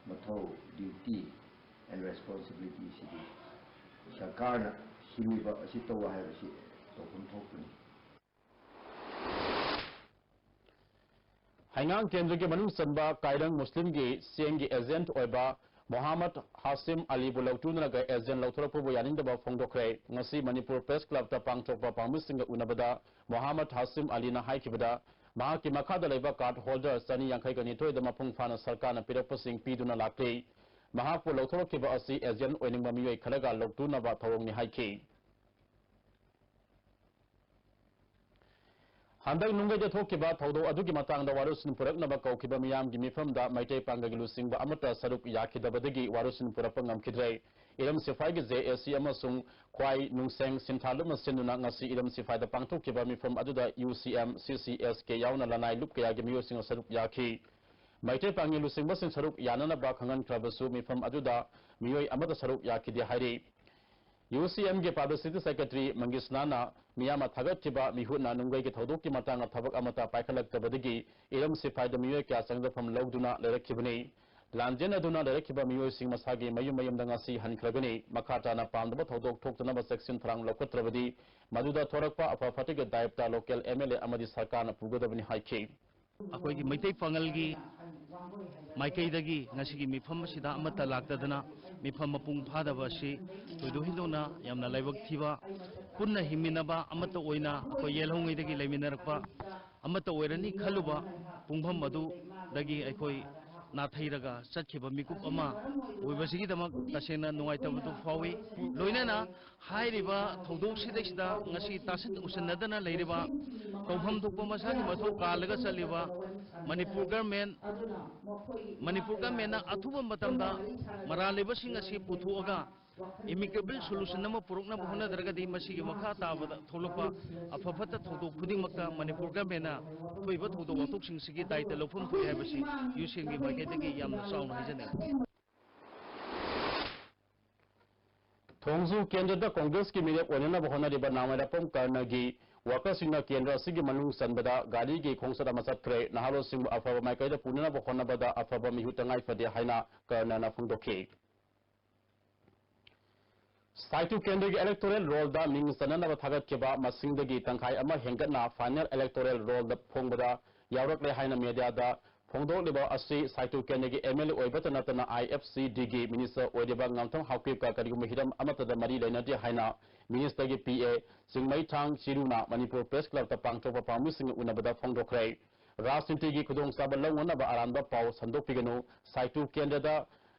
ꯃꯊꯧ, duty and responsibility ꯁꯤꯗꯤ ꯁꯔꯀꯥꯔꯅ ꯁꯤꯜꯂꯤꯕ ꯑꯁꯤ ꯇꯧ ꯍꯥꯏꯕꯁꯤ ꯇꯧꯐꯝ ꯊꯣꯛꯄꯅꯤ꯫ ꯍꯩꯉꯥꯡ ꯀꯦꯟꯗ꯭ꯔꯒꯤ ꯃꯅꯨꯡ ꯆꯟꯕ ꯀꯥꯏꯔꯪ ꯃꯨꯁꯂꯤꯝꯒꯤ ꯆꯦꯡꯒꯤ agent ꯑꯣꯏꯕ ꯃꯣꯍꯥꯃꯗ ꯍꯥꯁꯤꯝ ꯑꯂꯤꯕꯨ ꯂꯧꯇꯨꯅꯔꯒ agent ꯂꯧꯊꯣꯔꯛꯄꯕꯨ ꯌꯥꯅꯤꯡꯗꯕ ꯐꯣꯡꯗꯣꯛꯈ꯭ꯔꯦ꯫ ꯉꯁꯤ ꯃꯅꯤꯄꯨꯔ Press Clubꯇ ꯄꯥꯡꯊꯣꯛꯄ ꯄꯥꯎꯃꯤꯁꯤꯡꯒ ꯎꯅꯕꯗ ꯃꯣꯍꯥꯃꯗ ꯍꯥꯁꯤꯝ ꯑꯂꯤꯅ ꯍꯥꯏꯈꯤꯕꯗ, ꯃꯍꯥꯛꯀꯤ ꯃꯈꯥꯗ ꯂꯩꯕ card holder ꯆꯅꯤ ꯌꯥꯡꯈꯩꯒ ꯅꯤꯊꯣꯏꯗ ꯃꯄꯨꯡ ꯐꯥꯅ ꯁꯔꯀꯥꯔꯅ ꯄꯤꯔꯛꯄꯁꯤꯡ ꯄꯤꯗꯨꯅ ꯂꯥꯛꯂꯤ꯫ ꯃꯍꯥꯛꯄꯨ ꯂꯧꯊꯣꯔꯛꯈꯤꯕ ꯑꯁꯤ agent ꯑꯣꯏꯅꯤꯡꯕ ꯃꯤꯑꯣꯏ ꯈꯔꯒ ꯂꯧꯇꯨꯅꯕ ꯊꯧꯑꯣꯡꯅꯤ ꯍꯥꯏꯈꯤ꯫ ꯍꯟꯗꯛ ꯅꯨꯡꯒꯩꯗ ꯊꯣꯛꯈꯤꯕ ꯊꯧꯗꯣꯛ ꯑꯗꯨꯒꯤ ꯃꯇꯥꯡꯗ ꯋꯥꯔꯣꯏꯁꯤꯟ ꯄꯨꯔꯛꯅꯕ ꯀꯧꯈꯤꯕ ꯃꯤꯌꯥꯝꯒꯤ ꯃꯤꯐꯝꯗ ꯃꯩꯇꯩ ꯄꯥꯡꯒꯜꯒꯤ ꯂꯨꯆꯤꯡꯕ ꯑꯃꯠꯇ ꯁꯔꯨꯛ ꯌꯥꯈꯤꯗꯕꯗꯒꯤ ꯋꯥꯔꯣꯏꯁꯤꯟ ꯄꯨꯔꯛꯄ ꯉꯝꯈꯤꯗ꯭ꯔꯦ꯫ ꯏꯔꯝ ꯁꯤꯐꯥꯏꯒꯤ J A C ꯑꯃꯁꯨꯡ ꯈ꯭ꯋꯥꯏ ꯅꯨꯡꯁꯦꯡ ꯁꯤꯟꯊꯥ ꯂꯨꯞꯅ ꯁꯤꯟꯗꯨꯅ ꯉꯁꯤ ꯏꯔꯝ ꯁꯤꯐꯥꯏꯗ ꯄꯥꯡꯊꯣꯛꯈꯤꯕ ꯃꯤꯐꯝ ꯑꯗꯨꯗ U C M, C C S K ꯌꯥꯎꯅ ꯂꯅꯥꯏ ꯂꯨꯞ ꯀꯌꯥꯒꯤ ꯃꯤꯑꯣꯏꯁꯤꯡꯅ ꯁꯔꯨꯛ ꯌꯥꯈꯤ꯫ ꯃꯩꯇꯩ ꯄꯥꯉꯜ ꯂꯨꯆꯤꯡꯕꯁꯤꯡ ꯁꯔꯨꯛ ꯌꯥꯅꯅꯕ ꯈꯪꯍꯟꯈ꯭ꯔꯕꯁꯨ ꯃꯤꯐꯝ ꯑꯗꯨꯗ ꯃꯤꯑꯣꯏ ꯑꯃꯠꯇ ꯁꯔꯨꯛ ꯌꯥꯈꯤꯗꯦ ꯍꯥꯏꯔꯤ꯫ U C M ꯒꯤ Publicity Secretary ꯃꯪꯒꯤꯁꯅꯥꯅ ꯃꯤꯌꯥꯝꯅ ꯊꯥꯒꯠꯈꯤꯕ ꯃꯤꯍꯨꯠꯅ ꯅꯨꯡꯒꯩꯒꯤ ꯊꯧꯗꯣꯛꯀꯤ ꯃꯇꯥꯡꯗ ꯊꯕꯛ ꯑꯃꯠꯇ ꯄꯥꯏꯈꯠꯂꯛꯇꯕꯗꯒꯤ ꯏꯔꯝ ꯁꯤꯐꯥꯏꯗ ꯃꯤꯑꯣꯏ ꯀꯌꯥ ꯆꯪꯖꯐꯝ ꯂꯧꯗꯨꯅ ꯂꯩꯔꯛꯈꯤꯕꯅꯤ꯫ ꯂꯥꯟꯖꯦꯟꯅꯗꯨꯅ ꯂꯩꯔꯛꯈꯤꯕ ꯃꯤꯑꯣꯏꯁꯤꯡ ꯃꯁꯥꯒꯤ ꯃꯌꯨꯝ ꯃꯌꯨꯝꯗ ꯉꯁꯤ ꯍꯟꯈ꯭ꯔꯒꯅꯤ꯫ ꯃꯈꯥ ꯇꯥꯅ ꯄꯥꯝꯗꯕ ꯊꯧꯗꯣꯛ ꯊꯣꯛꯇꯅꯕ ꯆꯦꯛꯁꯤꯟ ꯊꯧꯔꯥꯡ ꯂꯧꯈꯠꯇ꯭ꯔꯕꯗꯤ ꯃꯗꯨꯗ ꯊꯣꯔꯛꯄ ꯑꯐ ꯐꯠꯇꯒꯤ ꯗꯥꯌꯤꯞꯇ local M L A ꯑꯃꯗꯤ ꯁꯔꯀꯥꯔꯅ ꯄꯨꯒꯗꯕꯅꯤ ꯍꯥꯏꯈꯤ꯫ ꯑꯩꯈꯣꯏꯒꯤ ꯃꯩꯇꯩ ꯄꯥꯉꯜꯒꯤ ꯃꯥꯏꯀꯩꯗꯒꯤ ꯉꯁꯤꯒꯤ ꯃꯤꯐꯝ ꯑꯁꯤꯗ ꯑꯃꯠꯇ ꯂꯥꯛꯇꯗꯅ ꯃꯤꯐꯝ ꯃꯄꯨꯡ ꯐꯥꯗꯕ ꯑꯁꯤ ꯊꯣꯏꯗꯣꯛ ꯍꯦꯟꯗꯣꯛꯅ ꯌꯥꯝꯅ ꯂꯥꯏꯕꯛ ꯊꯤꯕ, ꯄꯨꯟꯅ ꯍꯤꯡꯃꯤꯟꯅꯕ ꯑꯃꯠꯇ ꯑꯣꯏꯅ ꯑꯩꯈꯣꯏ ꯌꯦꯜꯍꯧꯉꯩꯗꯒꯤ ꯂꯩꯃꯤꯟꯅꯔꯛꯄ ꯑꯃꯠꯇ ꯑꯣꯏꯔꯅꯤ ꯈꯜꯂꯨꯕ ꯄꯨꯡꯐꯝ ꯑꯗꯨꯗꯒꯤ ꯑꯩꯈꯣꯏ ꯅꯥꯊꯩꯔꯒ ꯆꯠꯈꯤꯕ ꯃꯤꯀꯨꯞ ꯑꯃ ꯑꯣꯏꯕꯁꯤꯒꯤꯗꯃꯛ ꯇꯁꯦꯡꯅ ꯅꯨꯡꯉꯥꯏꯇꯕꯗꯨ ꯐꯥꯎꯏ꯫ ꯂꯣꯏꯅꯅ ꯍꯥꯏꯔꯤꯕ ꯊꯧꯗꯣꯛꯁꯤꯗꯩꯁꯤꯗ ꯉꯁꯤ ꯇꯥꯁꯤꯟ ꯎꯁꯤꯟꯅꯗꯅ ꯂꯩꯔꯤꯕ, ꯇꯧꯐꯝ ꯊꯣꯛꯄ ꯃꯁꯥꯒꯤ ꯃꯊꯧ ꯀꯥꯜꯂꯒ ꯆꯠꯂꯤꯕ ꯃꯅꯤꯄꯨꯔ ꯒꯔꯃꯦꯟ, ꯃꯅꯤꯄꯨꯔ ꯒꯔꯃꯦꯟꯅ ꯑꯊꯨꯕ ꯃꯇꯝꯗ ꯃꯔꯥꯜ ꯂꯩꯕꯁꯤꯡ ꯑꯁꯤ ꯄꯨꯊꯣꯛꯑꯒ amicable solution ꯑꯃ ꯄꯨꯔꯛꯅꯕ ꯍꯣꯠꯅꯗ꯭ꯔꯒꯗꯤ ꯃꯁꯤꯒꯤ ꯃꯈꯥ ꯇꯥꯕꯗ ꯊꯣꯛꯂꯛꯄ ꯑꯐ ꯐꯠꯇ ꯊꯧꯗꯣꯛ ꯈꯨꯗꯤꯡꯃꯛꯇ ꯃꯅꯤꯄꯨꯔ ꯒꯔꯃꯦꯟꯅ ꯊꯣꯛꯏꯕ ꯊꯧꯗꯣꯛ ꯋꯥꯊꯣꯛꯁꯤꯡꯁꯤꯒꯤ ꯗꯥꯏꯇ ꯂꯧꯐꯝ ꯊꯣꯛꯏ ꯍꯥꯏꯕꯁꯤ ꯌꯨ ꯁꯤ ꯑꯦꯝꯒꯤ ꯃꯥꯏꯀꯩꯗꯒꯤ ꯌꯥꯝꯅ ꯆꯥꯎꯅ ꯍꯥꯏꯖꯅꯤꯡꯏ꯫ ꯊꯣꯡꯖꯨ ꯀꯦꯟꯗ꯭ꯔꯗ ꯀꯣꯡꯒ꯭ꯔꯦꯁꯀꯤ ꯃꯤꯔꯦꯞ ꯑꯣꯏꯅꯅꯕ ꯍꯣꯠꯅꯔꯤꯕ ꯅꯥꯃꯩꯔꯥꯄꯝ ꯀꯔꯅꯒꯤ ꯋꯥꯀꯔꯁꯤꯡꯅ ꯀꯦꯟꯗ꯭ꯔ ꯑꯁꯤꯒꯤ ꯃꯅꯨꯡ ꯆꯟꯕꯗ ꯒꯥꯔꯤꯒꯤ ꯈꯣꯡꯆꯠ ꯑꯃ ꯆꯠꯈ꯭ꯔꯦ꯫ ꯅꯍꯥꯔꯣꯜꯁꯤꯡꯕꯨ ꯑꯐꯕ ꯃꯥꯏꯀꯩꯗ ꯄꯨꯅꯅꯕ ꯍꯣꯠꯅꯕꯗ ꯑꯐꯕ ꯃꯤꯍꯨꯠ ꯇꯉꯥꯏ ꯐꯗꯦ ꯍꯥꯏꯅ ꯀꯔꯅꯅ ꯐꯣꯡꯗꯣꯛꯈꯤ꯫ ꯁꯥꯏꯇꯨ ꯀꯦꯟꯗ꯭ꯔꯒꯤ electoral rollꯗ ꯃꯤꯡ ꯆꯟꯅꯅꯕ ꯊꯥꯒꯠꯈꯤꯕ ꯃꯁꯤꯡꯗꯒꯤ ꯇꯪꯈꯥꯏ ꯑꯃ ꯍꯦꯟꯒꯠꯅ final electoral rollꯗ ꯐꯣꯡꯕꯗ ꯌꯥꯎꯔꯛꯂꯦ ꯍꯥꯏꯅ mediaꯗ ꯐꯣꯡꯗꯣꯛꯂꯤꯕ ꯑꯁꯤ ꯁꯥꯏꯇꯨ ꯀꯦꯟꯗ꯭ꯔꯒꯤ M L A ꯑꯣꯏꯕꯇ ꯅꯠꯇꯅ I F C Dꯒꯤ minister ꯑꯣꯏꯔꯤꯕ ꯉꯥꯝꯊꯪ ꯍꯥꯎꯀꯤꯞꯀ ꯀꯔꯤꯒꯨꯝꯕ ꯍꯤꯔꯝ ꯑꯃꯠꯇꯗ ꯃꯔꯤ ꯂꯩꯅꯗꯦ ꯍꯥꯏꯅ ministerꯒꯤ P A ꯆꯤꯡꯃꯩꯊꯥꯡ ꯆꯤꯔꯨꯅ ꯃꯅꯤꯄꯨꯔ Press Clubꯇ ꯄꯥꯡꯊꯣꯛꯄ ꯄꯥꯎꯃꯤꯁꯤꯡꯒ ꯎꯅꯕꯗ ꯐꯣꯡꯗꯣꯛꯈ꯭ꯔꯦ꯫ ꯔꯥꯖꯅꯤꯇꯤꯒꯤ ꯈꯨꯗꯣꯡꯆꯥꯕ ꯂꯧꯅꯅꯕ ꯑꯔꯥꯟꯕ ꯄꯥꯎ ꯁꯟꯗꯣꯛꯄꯤꯒꯅꯨ꯫ ꯁꯥꯏꯇꯨ ꯀꯦꯟꯗ꯭ꯔꯗ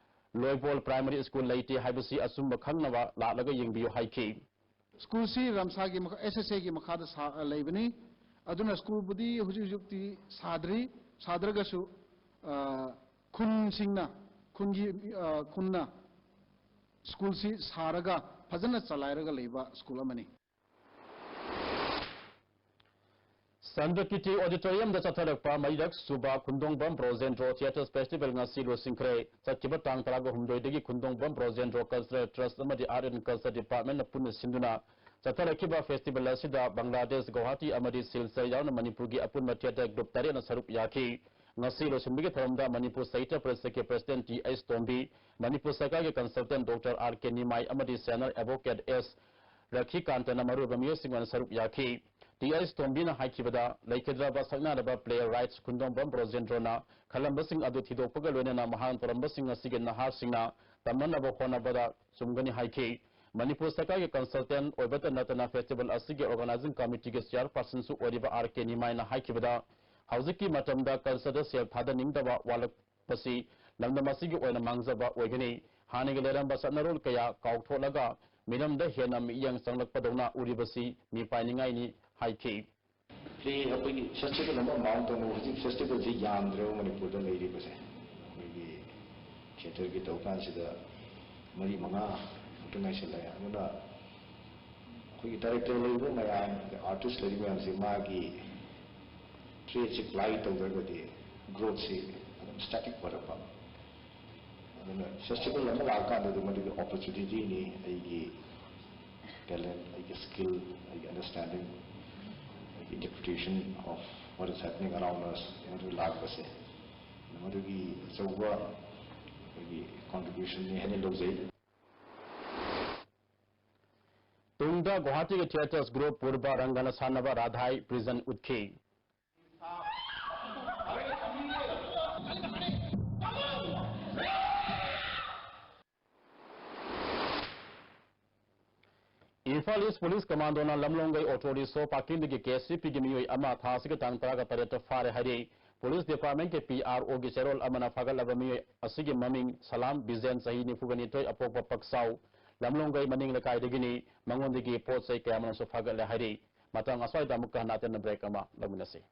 ꯂꯣꯏꯕꯣꯜ Primary School ꯂꯩꯇꯦ ꯍꯥꯏꯕꯁꯤ ꯑꯆꯨꯝꯕ ꯈꯪꯅꯕ ꯂꯥꯛꯂꯒ ꯌꯦꯡꯕꯤꯌꯨ ꯍꯥꯏꯈꯤ꯫ Schoolꯁꯤ ꯔꯝꯁꯥꯒꯤ ꯃꯈꯥ, S S Aꯒꯤ ꯃꯈꯥꯗ ꯁꯥ-, ꯂꯩꯕꯅꯤ꯫ ꯑꯗꯨꯅ schoolꯕꯨꯗꯤ ꯍꯧꯖꯤꯛ ꯍꯧꯖꯤꯛꯇꯤ ꯁꯥꯗ꯭ꯔꯤ, ꯁꯥꯗ꯭ꯔꯒꯁꯨ, ꯑ, ꯈꯨꯟꯁꯤꯡꯅ, ꯈꯨꯟꯒꯤ, ꯑ, ꯈꯨꯟꯅ ꯁ꯭ꯀꯨꯜꯁꯤ ꯁꯥꯔꯒ ꯐꯖꯅ ꯆꯂꯥꯏꯔꯒ ꯂꯩꯕ ꯁ꯭ꯀꯨꯜ ꯑꯃꯅꯤ꯫ ꯁꯟꯗ꯭ꯔꯀꯤꯇꯤ ꯑꯣꯗꯤꯇꯣꯔꯤꯌꯝꯗ ꯆꯠꯊꯔꯛꯄ ꯃꯔꯤꯔꯛ ꯁꯨꯕ ꯈꯨꯟꯗꯣꯡꯕꯝ ꯕ꯭ꯔꯣꯖꯦꯟꯗ꯭ꯔꯣ ꯊꯤꯌꯦꯇꯔꯁ ꯐꯦꯁꯇꯤꯚꯦꯜ ꯉꯁꯤ ꯂꯣꯏꯁꯤꯟꯈ꯭ꯔꯦ꯫ ꯆꯠꯈꯤꯕ ꯇꯥꯡ ꯇꯔꯥꯒ ꯍꯨꯝꯗꯣꯏꯗꯒꯤ ꯈꯨꯟꯗꯣꯡꯕꯝ ꯕ꯭ꯔꯣꯖꯦꯟꯗ꯭ꯔꯣ ꯀꯜꯆꯔꯦꯜ ꯇ꯭ꯔꯁꯠ ꯑꯃꯗꯤ ꯑꯥꯔꯠ ꯑꯦꯟ ꯀꯜꯆꯔ ꯗꯤꯄꯥꯔꯠꯃꯦꯟꯠꯅ ꯄꯨꯟꯅ ꯁꯤꯟꯗꯨꯅ ꯆꯠꯊꯔꯛꯈꯤꯕ ꯐꯦꯁꯇꯤꯚꯦꯜ ꯑꯁꯤꯗ ꯕꯪꯒ꯭ꯂꯥꯗꯦꯁ, ꯒꯧꯍꯥꯇꯤ ꯑꯃꯗꯤ ꯁꯤꯜꯆꯔ ꯌꯥꯎꯅ ꯃꯅꯤꯄꯨꯔꯒꯤ ꯑꯄꯨꯟꯕ ꯊꯤꯌꯦꯇꯔ ꯒ꯭ꯔꯨꯞ ꯇꯔꯦꯠꯅ ꯁꯔꯨꯛ ꯌꯥꯈꯤ꯫ ꯉꯁꯤ ꯂꯣꯏꯁꯤꯟꯕꯒꯤ ꯊꯧꯔꯝꯗ ꯃꯅꯤꯄꯨꯔ ꯁꯥꯍꯤꯇ꯭ꯌ ꯄꯔꯤꯁꯠꯀꯤ ꯄ꯭ꯔꯁꯤꯗꯦꯟꯠ ꯇꯤ ꯑꯩꯆ ꯇꯣꯝꯕꯤ, ꯃꯅꯤꯄꯨꯔ ꯁꯔꯀꯥꯔꯒꯤ ꯀꯟꯁꯜꯇꯦꯟꯠ ꯗꯣꯛꯇꯔ ꯑꯥꯔ ꯀꯦ ꯅꯤꯃꯥꯏ ꯑꯃꯗꯤ ꯁꯦꯅꯤꯌꯔ ꯑꯦꯗꯚꯣꯀꯦꯠ ꯑꯦꯁ ꯔꯈꯤꯀꯥꯟꯇꯅ ꯃꯔꯨꯑꯣꯏꯕ ꯃꯤꯑꯣꯏꯁꯤꯡ ꯑꯣꯏꯅ ꯁꯔꯨꯛ ꯌꯥꯈꯤ꯫ ꯇꯤ ꯑꯩꯆ ꯇꯣꯝꯕꯤꯅ ꯍꯥꯏꯈꯤꯕꯗ, ꯂꯩꯈꯤꯗ꯭ꯔꯕ ꯁꯛꯅꯥꯏꯔꯕ ꯄ꯭ꯂꯦ ꯔꯥꯏꯠꯁ ꯈꯨꯟꯗꯣꯡꯕꯝ ꯕ꯭ꯔꯣꯖꯦꯟꯗ꯭ꯔꯣꯅ ꯈꯜꯂꯝꯕꯁꯤꯡ ꯑꯗꯨ ꯊꯤꯗꯣꯛꯄꯒ ꯂꯣꯏꯅꯅ ꯃꯍꯥꯛꯅ ꯇꯧꯔꯝꯕꯁꯤꯡ ꯑꯁꯤꯒꯤ ꯅꯍꯥꯁꯤꯡꯅ ꯇꯝꯅꯅꯕ ꯍꯣꯠꯅꯕꯗ ꯆꯨꯝꯒꯅꯤ ꯍꯥꯏꯈꯤ꯫ ꯃꯅꯤꯄꯨꯔ ꯁꯔꯀꯥꯔꯒꯤ ꯀꯟꯁꯜꯇꯦꯟꯠ ꯑꯣꯏꯕꯇ ꯅꯠꯇꯅ ꯐꯦꯁꯇꯤꯚꯦꯜ ꯑꯁꯤꯒꯤ ꯑꯣꯔꯒꯅꯥꯏꯖꯤꯡ ꯀꯃꯤꯇꯤꯒꯤ ꯆꯤꯌꯥꯔꯄꯔꯁꯟꯁꯨ ꯑꯣꯏꯔꯤꯕ ꯑꯥꯔ ꯀꯦ ꯅꯤꯃꯥꯏꯅ ꯍꯥꯏꯈꯤꯕꯗ, ꯍꯧꯖꯤꯛꯀꯤ ꯃꯇꯝꯗ ꯀꯜꯆꯔꯗ ꯁꯦꯜ ꯊꯥꯗꯅꯤꯡꯗꯕ ꯋꯥꯠꯂꯛꯄꯁꯤ ꯂꯝꯗꯝ ꯑꯁꯤꯒꯤ ꯑꯣꯏꯅ ꯃꯥꯡꯖꯕ ꯑꯣꯏꯒꯅꯤ꯫ ꯍꯥꯟꯅꯒꯤ ꯂꯩꯔꯝꯕ ꯆꯠꯅꯔꯣꯜ ꯀꯌꯥ ꯀꯥꯎꯊꯣꯛꯂꯒ ꯃꯤꯔꯝꯗ ꯍꯦꯟꯅ ꯃꯤꯠꯌꯦꯡ ꯆꯪꯂꯛꯄꯗꯧꯅ ꯎꯔꯤꯕꯁꯤ ꯃꯤꯄꯥꯏꯅꯤꯡꯉꯥꯏꯅꯤ ꯍꯥꯏꯈꯤ꯫ ꯄ꯭ꯂꯦ ꯑꯩꯈꯣꯏꯒꯤ ꯐꯦꯁꯇꯤꯚꯦꯜ ꯑꯃ ꯃꯥꯎꯟ ꯇꯧꯅꯕ ꯍꯧꯖꯤꯛ ꯐꯦꯁꯇꯤꯚꯦꯜꯁꯤ ꯌꯥꯝꯗ꯭ꯔꯦꯕ ꯃꯅꯤꯄꯨꯔꯗ ꯂꯩꯔꯤꯕꯁꯦ꯫ ꯑꯩꯈꯣꯏꯒꯤ ꯊꯤꯌꯦꯇꯔꯒꯤ ꯇꯧ ꯀꯥꯟꯁꯤꯗ ꯃꯔꯤ ꯃꯉꯥ ꯈꯛꯇ ꯉꯥꯏꯁꯤꯜꯂꯛꯑꯦ꯫ ꯑꯗꯨꯅ ꯑꯩꯈꯣꯏꯒꯤ ꯗꯥꯏꯔꯦꯛꯇꯔ ꯂꯩꯔꯤꯕ ꯃꯌꯥꯝ, ꯑꯥꯔꯇꯤꯁ ꯂꯩꯔꯤꯕ ꯃꯌꯥꯝꯁꯤ ꯃꯥꯒꯤ ꯇ꯭ꯔꯦꯠꯁꯤ ꯄ꯭ꯂꯥꯏ ꯇꯧꯗ꯭ꯔꯒꯗꯤ ꯒ꯭ꯔꯣꯠꯁꯤ ꯑꯗꯨꯝ ꯁ꯭ꯇꯦꯇꯤꯛ ꯑꯣꯏꯔꯛꯄ꯫ ꯑꯗꯨꯅ ꯐꯦꯁꯇꯤꯚꯦꯜ ꯑꯃ ꯂꯥꯛꯑꯀꯥꯟꯗꯗꯤ ꯃꯗꯨꯒꯤ ꯑꯣꯄꯣꯔꯆꯨꯅꯤꯇꯤꯅꯤ꯫ ꯑꯩꯒꯤ ꯇꯦꯂꯦꯟꯠ, ꯑꯩꯒꯤ ꯁ꯭ꯀꯤꯜ, ꯑꯩꯒꯤ ꯑꯟꯗꯔꯁ꯭ꯇꯦꯟꯗꯤꯡ, ꯑꯩꯒꯤ interpretation of what is happening around us, ꯃꯗꯨ ꯂꯥꯛꯄꯁꯦ, ꯃꯗꯨꯒꯤ ꯑꯆꯧꯕ ꯑꯩꯈꯣꯏꯒꯤ ꯀꯣꯟꯇ꯭ꯔꯤꯕ꯭ꯌꯨꯁꯟꯅꯤ ꯍꯥꯏꯅ ꯂꯧꯖꯩ꯫ ꯇꯨꯡꯗ ꯒꯨꯋꯥꯍꯥꯇꯤꯒꯤ ꯊꯤꯌꯦꯇꯔꯁ ꯒ꯭ꯔꯨꯞ ꯄꯨꯔꯕ ꯔꯪꯒꯅ ꯁꯥꯟꯅꯕ ꯔꯥꯙꯥꯏ ꯄ꯭ꯔꯤꯖꯟ ꯎꯠꯈꯤ꯫ ꯏꯝꯐꯥꯜ ꯏꯁ ꯄꯨꯂꯤꯁ ꯀꯃꯥꯟꯗꯣꯅ ꯂꯝꯂꯣꯡꯒꯩ ꯑꯣꯇꯣ ꯔꯤꯛꯁꯣ ꯄꯥꯔꯀꯤꯡꯗꯒꯤ ꯀꯦ ꯑꯦꯁ ꯁꯤ ꯄꯤꯒꯤ ꯃꯤꯑꯣꯏ ꯑꯃ ꯊꯥ ꯑꯁꯤꯒꯤ ꯇꯥꯡ ꯇꯔꯥꯒ ꯇꯔꯦꯠꯇ ꯐꯥꯔꯦ ꯍꯥꯏꯔꯤ꯫ ꯄꯨꯂꯤꯁ ꯗꯤꯄꯥꯔꯠꯃꯦꯟꯠꯀꯤ ꯄꯤ ꯑꯥꯔ ꯑꯣꯒꯤ ꯆꯦꯔꯣꯜ ꯑꯃꯅ ꯐꯥꯒꯠꯂꯕ ꯃꯤꯑꯣꯏ ꯑꯁꯤꯒꯤ ꯃꯃꯤꯡ ꯁꯂꯥꯝ ꯕꯤꯖꯦꯟ, ꯆꯍꯤ ꯅꯤꯐꯨꯒ ꯅꯤꯊꯣꯏ, ꯑꯄꯣꯛꯄ ꯄꯛꯆꯥꯎ, ꯂꯝꯂꯣꯡꯒꯩ ꯃꯅꯤꯡ ꯂꯩꯀꯥꯏꯗꯒꯤꯅꯤ꯫ ꯃꯉꯣꯟꯗꯒꯤ ꯄꯣꯠ ꯆꯩ ꯀꯌꯥ ꯑꯃꯁꯨ ꯐꯥꯒꯠꯂꯦ ꯍꯥꯏꯔꯤ꯫ ꯃꯇꯥꯡ ꯑꯁ꯭ꯋꯥꯏꯗ ꯑꯃꯨꯛꯀ ꯍꯟꯅ ꯑꯇꯦꯟꯕ ꯕ꯭ꯔꯦꯛ ꯑꯃ ꯂꯧꯃꯤꯟꯅꯁꯤ꯫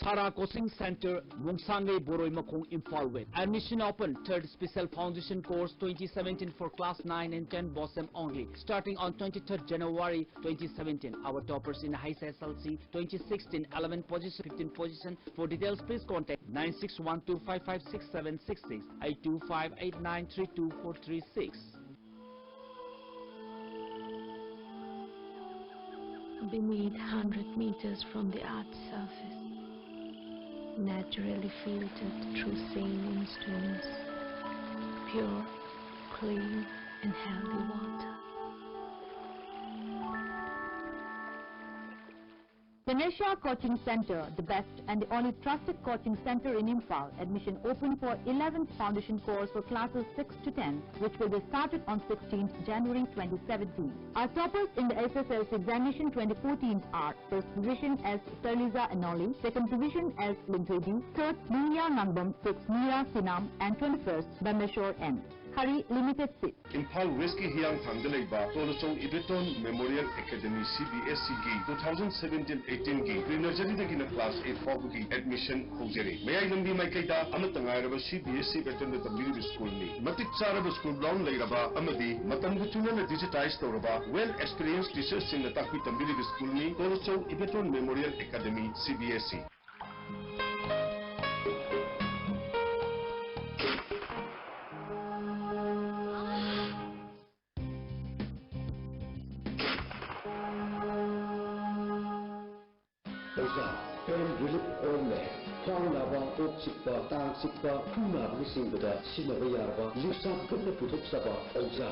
Sara Coaching Center, Mungsangei Boroi Makhong, Imphal West. Admission open, third special foundation course twenty seventeen for class nine and ten Bosem only. Starting on twenty-third January twenty seventeen. Our toppers in H S S L C twenty sixteen, eleven position, fifteen position. For details, please contact nine six one two five five six seven six six, eight two five eight nine three two four three six. Beneath, hundred meters from the earth's surface, naturally filtered through saline stones, pure, clean, and healthy water. Tanisha Coaching Center, the best and the only trusted coaching center in Imphal. Admission open for eleventh foundation course for classes six to ten, which will be started on sixteenth January twenty seventeen. Our toppers in the H S S L C examination twenty fourteen are: first position as Terliza Anoli, second position as Linthuidi, third Mia Nangbam, sixth Mia Sinam, and twenty-first Bameshwar M. Hari, limited seat. Imphal ꯋꯦꯁꯀꯤ ꯍꯤꯌꯥꯡꯊꯥꯡꯗ ꯂꯩꯕ Tolchou Ibeton memorial academy, C B S ꯏꯒꯤ two thousand seventeen eighteenꯒꯤ pre ꯅꯔꯖꯔꯤꯗꯒꯤꯅ class eight ꯐꯥꯎꯕꯒꯤ admission ꯍꯧꯖꯔꯤ꯫ ꯃꯌꯥꯏ ꯂꯝꯕꯤ ꯃꯥꯏꯀꯩꯗ ꯑꯃꯠꯇ ꯉꯥꯏꯔꯕ ꯁꯤ ꯕꯤ ꯑꯦꯁ ꯏ ꯄꯦꯇꯔꯟꯗ ꯇꯝꯕꯤꯔꯤꯕ ꯁ꯭ꯀꯨꯜꯅꯤ꯫ ꯃꯇꯤꯛ ꯆꯥꯔꯕ ꯁ꯭ꯀꯨꯜ ꯒ꯭ꯔꯥꯎꯟ ꯂꯩꯔꯕ ꯑꯃꯗꯤ ꯃꯇꯝꯒ ꯆꯨꯅꯅ ꯗꯤꯖꯤꯇꯥꯏꯖ ꯇꯧꯔꯕ, ꯋꯦꯜ ꯑꯦꯛꯁꯄꯤꯔꯤꯌꯦꯟꯁ ꯇꯤꯆꯔꯁꯤꯡꯅ ꯇꯥꯛꯄꯤ ꯇꯝꯕꯤꯔꯤꯕ ꯁ꯭ꯀꯨꯜꯅꯤ꯫ Tolchou Ibeton memorial academy, C B S E. ꯑꯣꯖꯥ, ꯄꯦꯟ ꯔꯤꯂꯤꯐ ꯑꯣꯏꯟꯃꯦꯟ, ꯈ꯭ꯋꯥꯡ ꯅꯥꯕ, ꯀꯣꯛ ꯆꯤꯛꯄ, ꯇꯥꯡ ꯆꯤꯛꯄ, ꯈꯨ ꯅꯥꯕꯅꯆꯤꯡꯕꯗ ꯁꯤꯖꯤꯟꯅꯕ ꯌꯥꯔꯕ ꯂꯤꯛꯁꯥ ꯒ꯭ꯔꯨꯞꯅ ꯄꯨꯊꯣꯛꯆꯕ ꯑꯣꯖꯥ꯫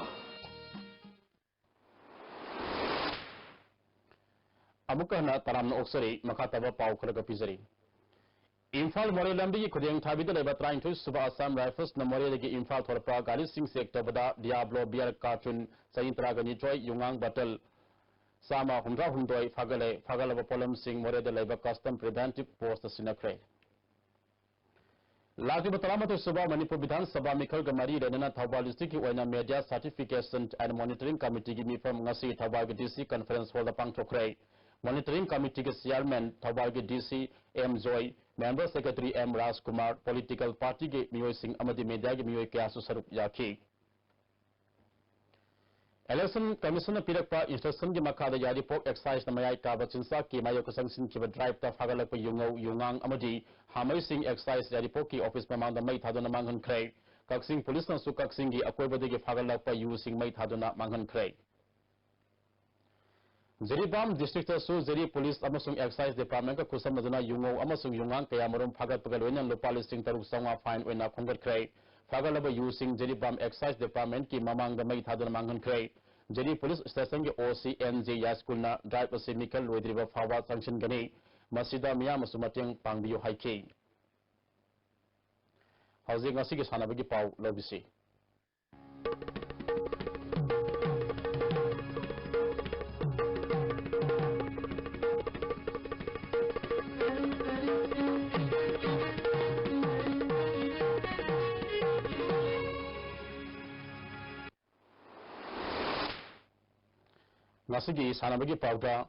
ꯑꯃꯨꯛꯀ ꯍꯟꯅ ꯇꯔꯥꯝꯅ ꯑꯣꯛꯆꯔꯤ꯫ ꯃꯈꯥ ꯇꯥꯕ ꯄꯥꯎ ꯈꯔꯒ ꯄꯤꯖꯔꯤ꯫ ꯏꯝꯐꯥꯜ ꯃꯣꯔꯦ ꯂꯝꯕꯤꯒꯤ ꯈꯨꯗꯦꯡ ꯊꯥꯕꯤꯗ ꯂꯩꯕ ꯇꯔꯥꯅꯤꯊꯣꯏ ꯁꯨꯕ ꯑꯁꯥꯝ ꯔꯥꯏꯐꯜꯁꯅ ꯃꯣꯔꯦꯗꯒꯤ ꯏꯝꯐꯥꯜ ꯊꯣꯔꯛꯄ ꯒꯥꯔꯤꯁꯤꯡ ꯆꯦꯛ ꯇꯧꯕꯗ ꯗꯤꯌꯥꯕ꯭ꯂꯣ ꯕꯤꯌꯔ ꯀꯥꯔꯇꯨꯟ ꯆꯅꯤ ꯇꯔꯥꯒ ꯅꯤꯊꯣꯏ, ꯌꯨꯉꯥꯡ ꯕꯇꯜ ꯆꯥꯝꯃ ꯍꯨꯝꯗ꯭ꯔꯥ ꯍꯨꯝꯗꯣꯏ ꯐꯥꯒꯠꯂꯦ꯫ ꯐꯥꯒꯠꯂꯕ ꯄꯣꯠꯂꯝꯁꯤꯡ ꯃꯣꯔꯦꯗ ꯂꯩꯕ ꯀꯁꯇꯝ ꯄ꯭ꯔꯤꯚꯦꯟꯇꯤꯚ ꯄꯣꯁꯇ ꯁꯤꯟꯅꯈ꯭ꯔꯦ꯫ ꯂꯥꯛꯂꯤꯕ ꯇꯔꯥꯃꯥꯊꯣꯏ ꯁꯨꯕ ꯃꯅꯤꯄꯨꯔ ꯕꯤꯙꯥꯟ ꯁꯚꯥ ꯃꯤꯈꯜꯒ ꯃꯔꯤ ꯂꯩꯅꯅ ꯊꯧꯕꯥꯜ ꯗꯤꯁꯇ꯭ꯔꯤꯛꯀꯤ ꯑꯣꯏꯅ ꯃꯦꯗꯤꯌꯥ ꯁꯥꯔꯇꯤꯐꯤꯀꯦꯁꯟ ꯑꯦꯟ ꯃꯣꯅꯤꯇꯔꯤꯡ ꯀꯃꯤꯇꯤꯒꯤ ꯃꯤꯐꯝ ꯉꯁꯤ ꯊꯧꯕꯥꯜꯒꯤ ꯗꯤ ꯁꯤ ꯀꯟꯐꯔꯦꯟꯁ ꯍꯣꯜꯗ ꯄꯥꯡꯊꯣꯛꯈ꯭ꯔꯦ꯫ Monitoring Committeeꯒꯤ Chairman ꯊꯧꯕꯥꯜꯒꯤ DC M Joy, Member Secretary M Rajkumar, political partyꯒꯤ ꯃꯤꯑꯣꯏꯁꯤꯡ ꯑꯃꯗꯤ mediaꯒꯤ ꯃꯤꯑꯣꯏ ꯀꯌꯥꯁꯨ ꯁꯔꯨꯛ ꯌꯥꯈꯤ꯫ Election Commissionꯅ ꯄꯤꯔꯛꯄ instructionꯒꯤ ꯃꯈꯥꯗ ꯌꯥꯏꯔꯤꯄꯣꯛ Exciseꯅ ꯃꯌꯥꯏ ꯀꯥꯕ ꯆꯤꯟꯖꯥꯛꯀꯤ ꯃꯥꯌꯣꯛꯇ ꯆꯪꯁꯤꯟꯈꯤꯕ driveꯇ ꯐꯥꯒꯠꯂꯛꯄ ꯌꯨꯉꯧ, ꯌꯨꯉꯥꯡ ꯑꯃꯗꯤ ꯍꯥꯃꯩꯁꯤꯡ Excise ꯌꯥꯏꯔꯤꯄꯣꯛꯀꯤ office ꯃꯃꯥꯡꯗ ꯃꯩ ꯊꯥꯗꯨꯅ ꯃꯥꯡꯍꯟꯈ꯭ꯔꯦ꯫ ꯀꯛꯆꯤꯡ policeꯅꯁꯨ ꯀꯛꯆꯤꯡꯒꯤ ꯑꯀꯣꯏꯕꯗꯒꯤ ꯐꯥꯒꯠꯂꯛꯄ ꯌꯨꯁꯤꯡ ꯃꯩ ꯊꯥꯗꯨꯅ ꯃꯥꯡꯍꯟꯈ꯭ꯔꯦ꯫ ꯖꯤꯔꯤꯕꯥꯝ districtꯇꯁꯨ ꯖꯤꯔꯤ police ꯑꯃꯁꯨꯡ Excise Departmentꯀ ꯈꯨꯠꯁꯝꯅꯗꯨꯅ ꯌꯨꯉꯧ ꯑꯃꯁꯨꯡ ꯌꯨꯉꯥꯡ ꯀꯌꯥꯃꯔꯨꯝ ꯐꯥꯒꯠꯄꯒ ꯂꯣꯏꯅꯅ ꯂꯨꯄꯥ ꯂꯤꯁꯤꯡ ꯇꯔꯨꯛ ꯆꯥꯝꯃꯉꯥ fine ꯑꯣꯏꯅ ꯈꯣꯝꯒꯠꯈ꯭ꯔꯦ꯫ ꯐꯥꯒꯠꯂꯕ ꯌꯨꯁꯤꯡ ꯖꯤꯔꯤꯕꯥꯝ Excise Departmentꯀꯤ ꯃꯃꯥꯡꯗ ꯃꯩ ꯊꯥꯗꯨꯅ ꯃꯥꯡꯍꯟꯈ꯭ꯔꯦ꯫ ꯖꯤꯔꯤ police stationꯒꯤ OC N J ꯌꯥꯏꯁ꯭ꯀꯨꯜꯅ drive ꯑꯁꯤ ꯃꯤꯈꯜ ꯂꯣꯏꯗ꯭ꯔꯤꯕ ꯐꯥꯎꯕ ꯆꯪꯁꯤꯟꯒꯅꯤ꯫ ꯃꯁꯤꯗ ꯃꯤꯌꯥꯝꯅꯁꯨ ꯃꯇꯦꯡ ꯄꯥꯡꯕꯤꯌꯨ ꯍꯥꯏꯈꯤ꯫ ꯍꯧꯖꯤꯛ ꯉꯁꯤꯒꯤ ꯁꯥꯟꯅꯕꯒꯤ ꯄꯥꯎ ꯂꯧꯕꯤꯁꯤ꯫ ꯉꯁꯤꯒꯤ ꯁꯥꯟꯅꯕꯒꯤ ꯄꯥꯎꯗ,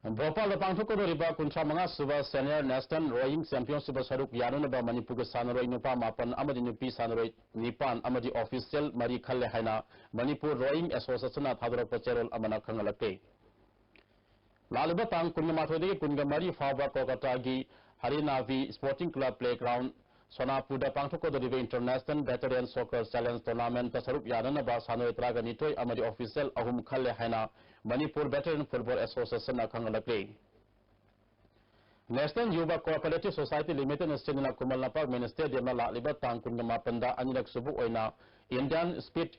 ꯚꯣꯄꯥꯜꯗ ꯄꯥꯡꯊꯣꯛꯀꯗꯧꯔꯤꯕ ꯀꯨꯟꯊ꯭ꯔꯥ ꯃꯉꯥ ꯁꯨꯕ Senior National Rowing Championshipꯇ ꯁꯔꯨꯛ ꯌꯥꯅꯅꯕ ꯃꯅꯤꯄꯨꯔꯒꯤ ꯁꯥꯟꯅꯔꯣꯏ ꯅꯨꯄꯥ ꯃꯥꯄꯟ ꯑꯃꯗꯤ ꯅꯨꯄꯤ ꯁꯥꯟꯅꯔꯣꯏ ꯅꯤꯄꯥꯟ ꯑꯃꯗꯤ official ꯃꯔꯤ ꯈꯜꯂꯦ ꯍꯥꯏꯅ ꯃꯅꯤꯄꯨꯔ Rowing Associationꯅ ꯊꯥꯗꯣꯔꯛꯄ ꯆꯦꯔꯣꯜ ꯑꯃꯅ ꯈꯪꯍꯜꯂꯛꯂꯤ꯫ ꯂꯥꯛꯂꯤꯕ ꯇꯥꯡ ꯀꯨꯟꯃꯥꯊꯣꯏꯗꯒꯤ ꯀꯨꯟꯃꯔꯤ ꯐꯥꯎꯕ ꯀꯣꯜꯀꯇꯥꯒꯤ ꯍꯔꯤꯅꯥꯚꯤ Sporting Club playground ꯁꯣꯅꯥꯄꯨꯔꯗ ꯄꯥꯡꯊꯣꯛꯀꯗꯧꯔꯤꯕ International Veteran Soccer Challenge Tournamentꯇ ꯁꯔꯨꯛ ꯌꯥꯅꯅꯕ ꯁꯥꯟꯅꯔꯣꯏ ꯇꯔꯥꯒ ꯅꯤꯊꯣꯏ ꯑꯃꯗꯤ official ꯑꯍꯨꯝ ꯈꯜꯂꯦ ꯍꯥꯏꯅ Manipur Veteran Football Associationꯅ ꯈꯪꯍꯜꯂꯛꯂꯤ꯫ National Yuva Cooperative Society Limitedꯅ ꯁꯤꯟꯗꯨꯅ ꯈꯨꯃꯟ ꯂꯝꯄꯥꯛ mini stadiumꯗ ꯂꯥꯛꯂꯤꯕ ꯇꯥꯡ ꯀꯨꯟꯃꯥꯄꯟꯗ ꯑꯅꯤꯔꯛ ꯁꯨꯕ ꯑꯣꯏꯅ Indian Speed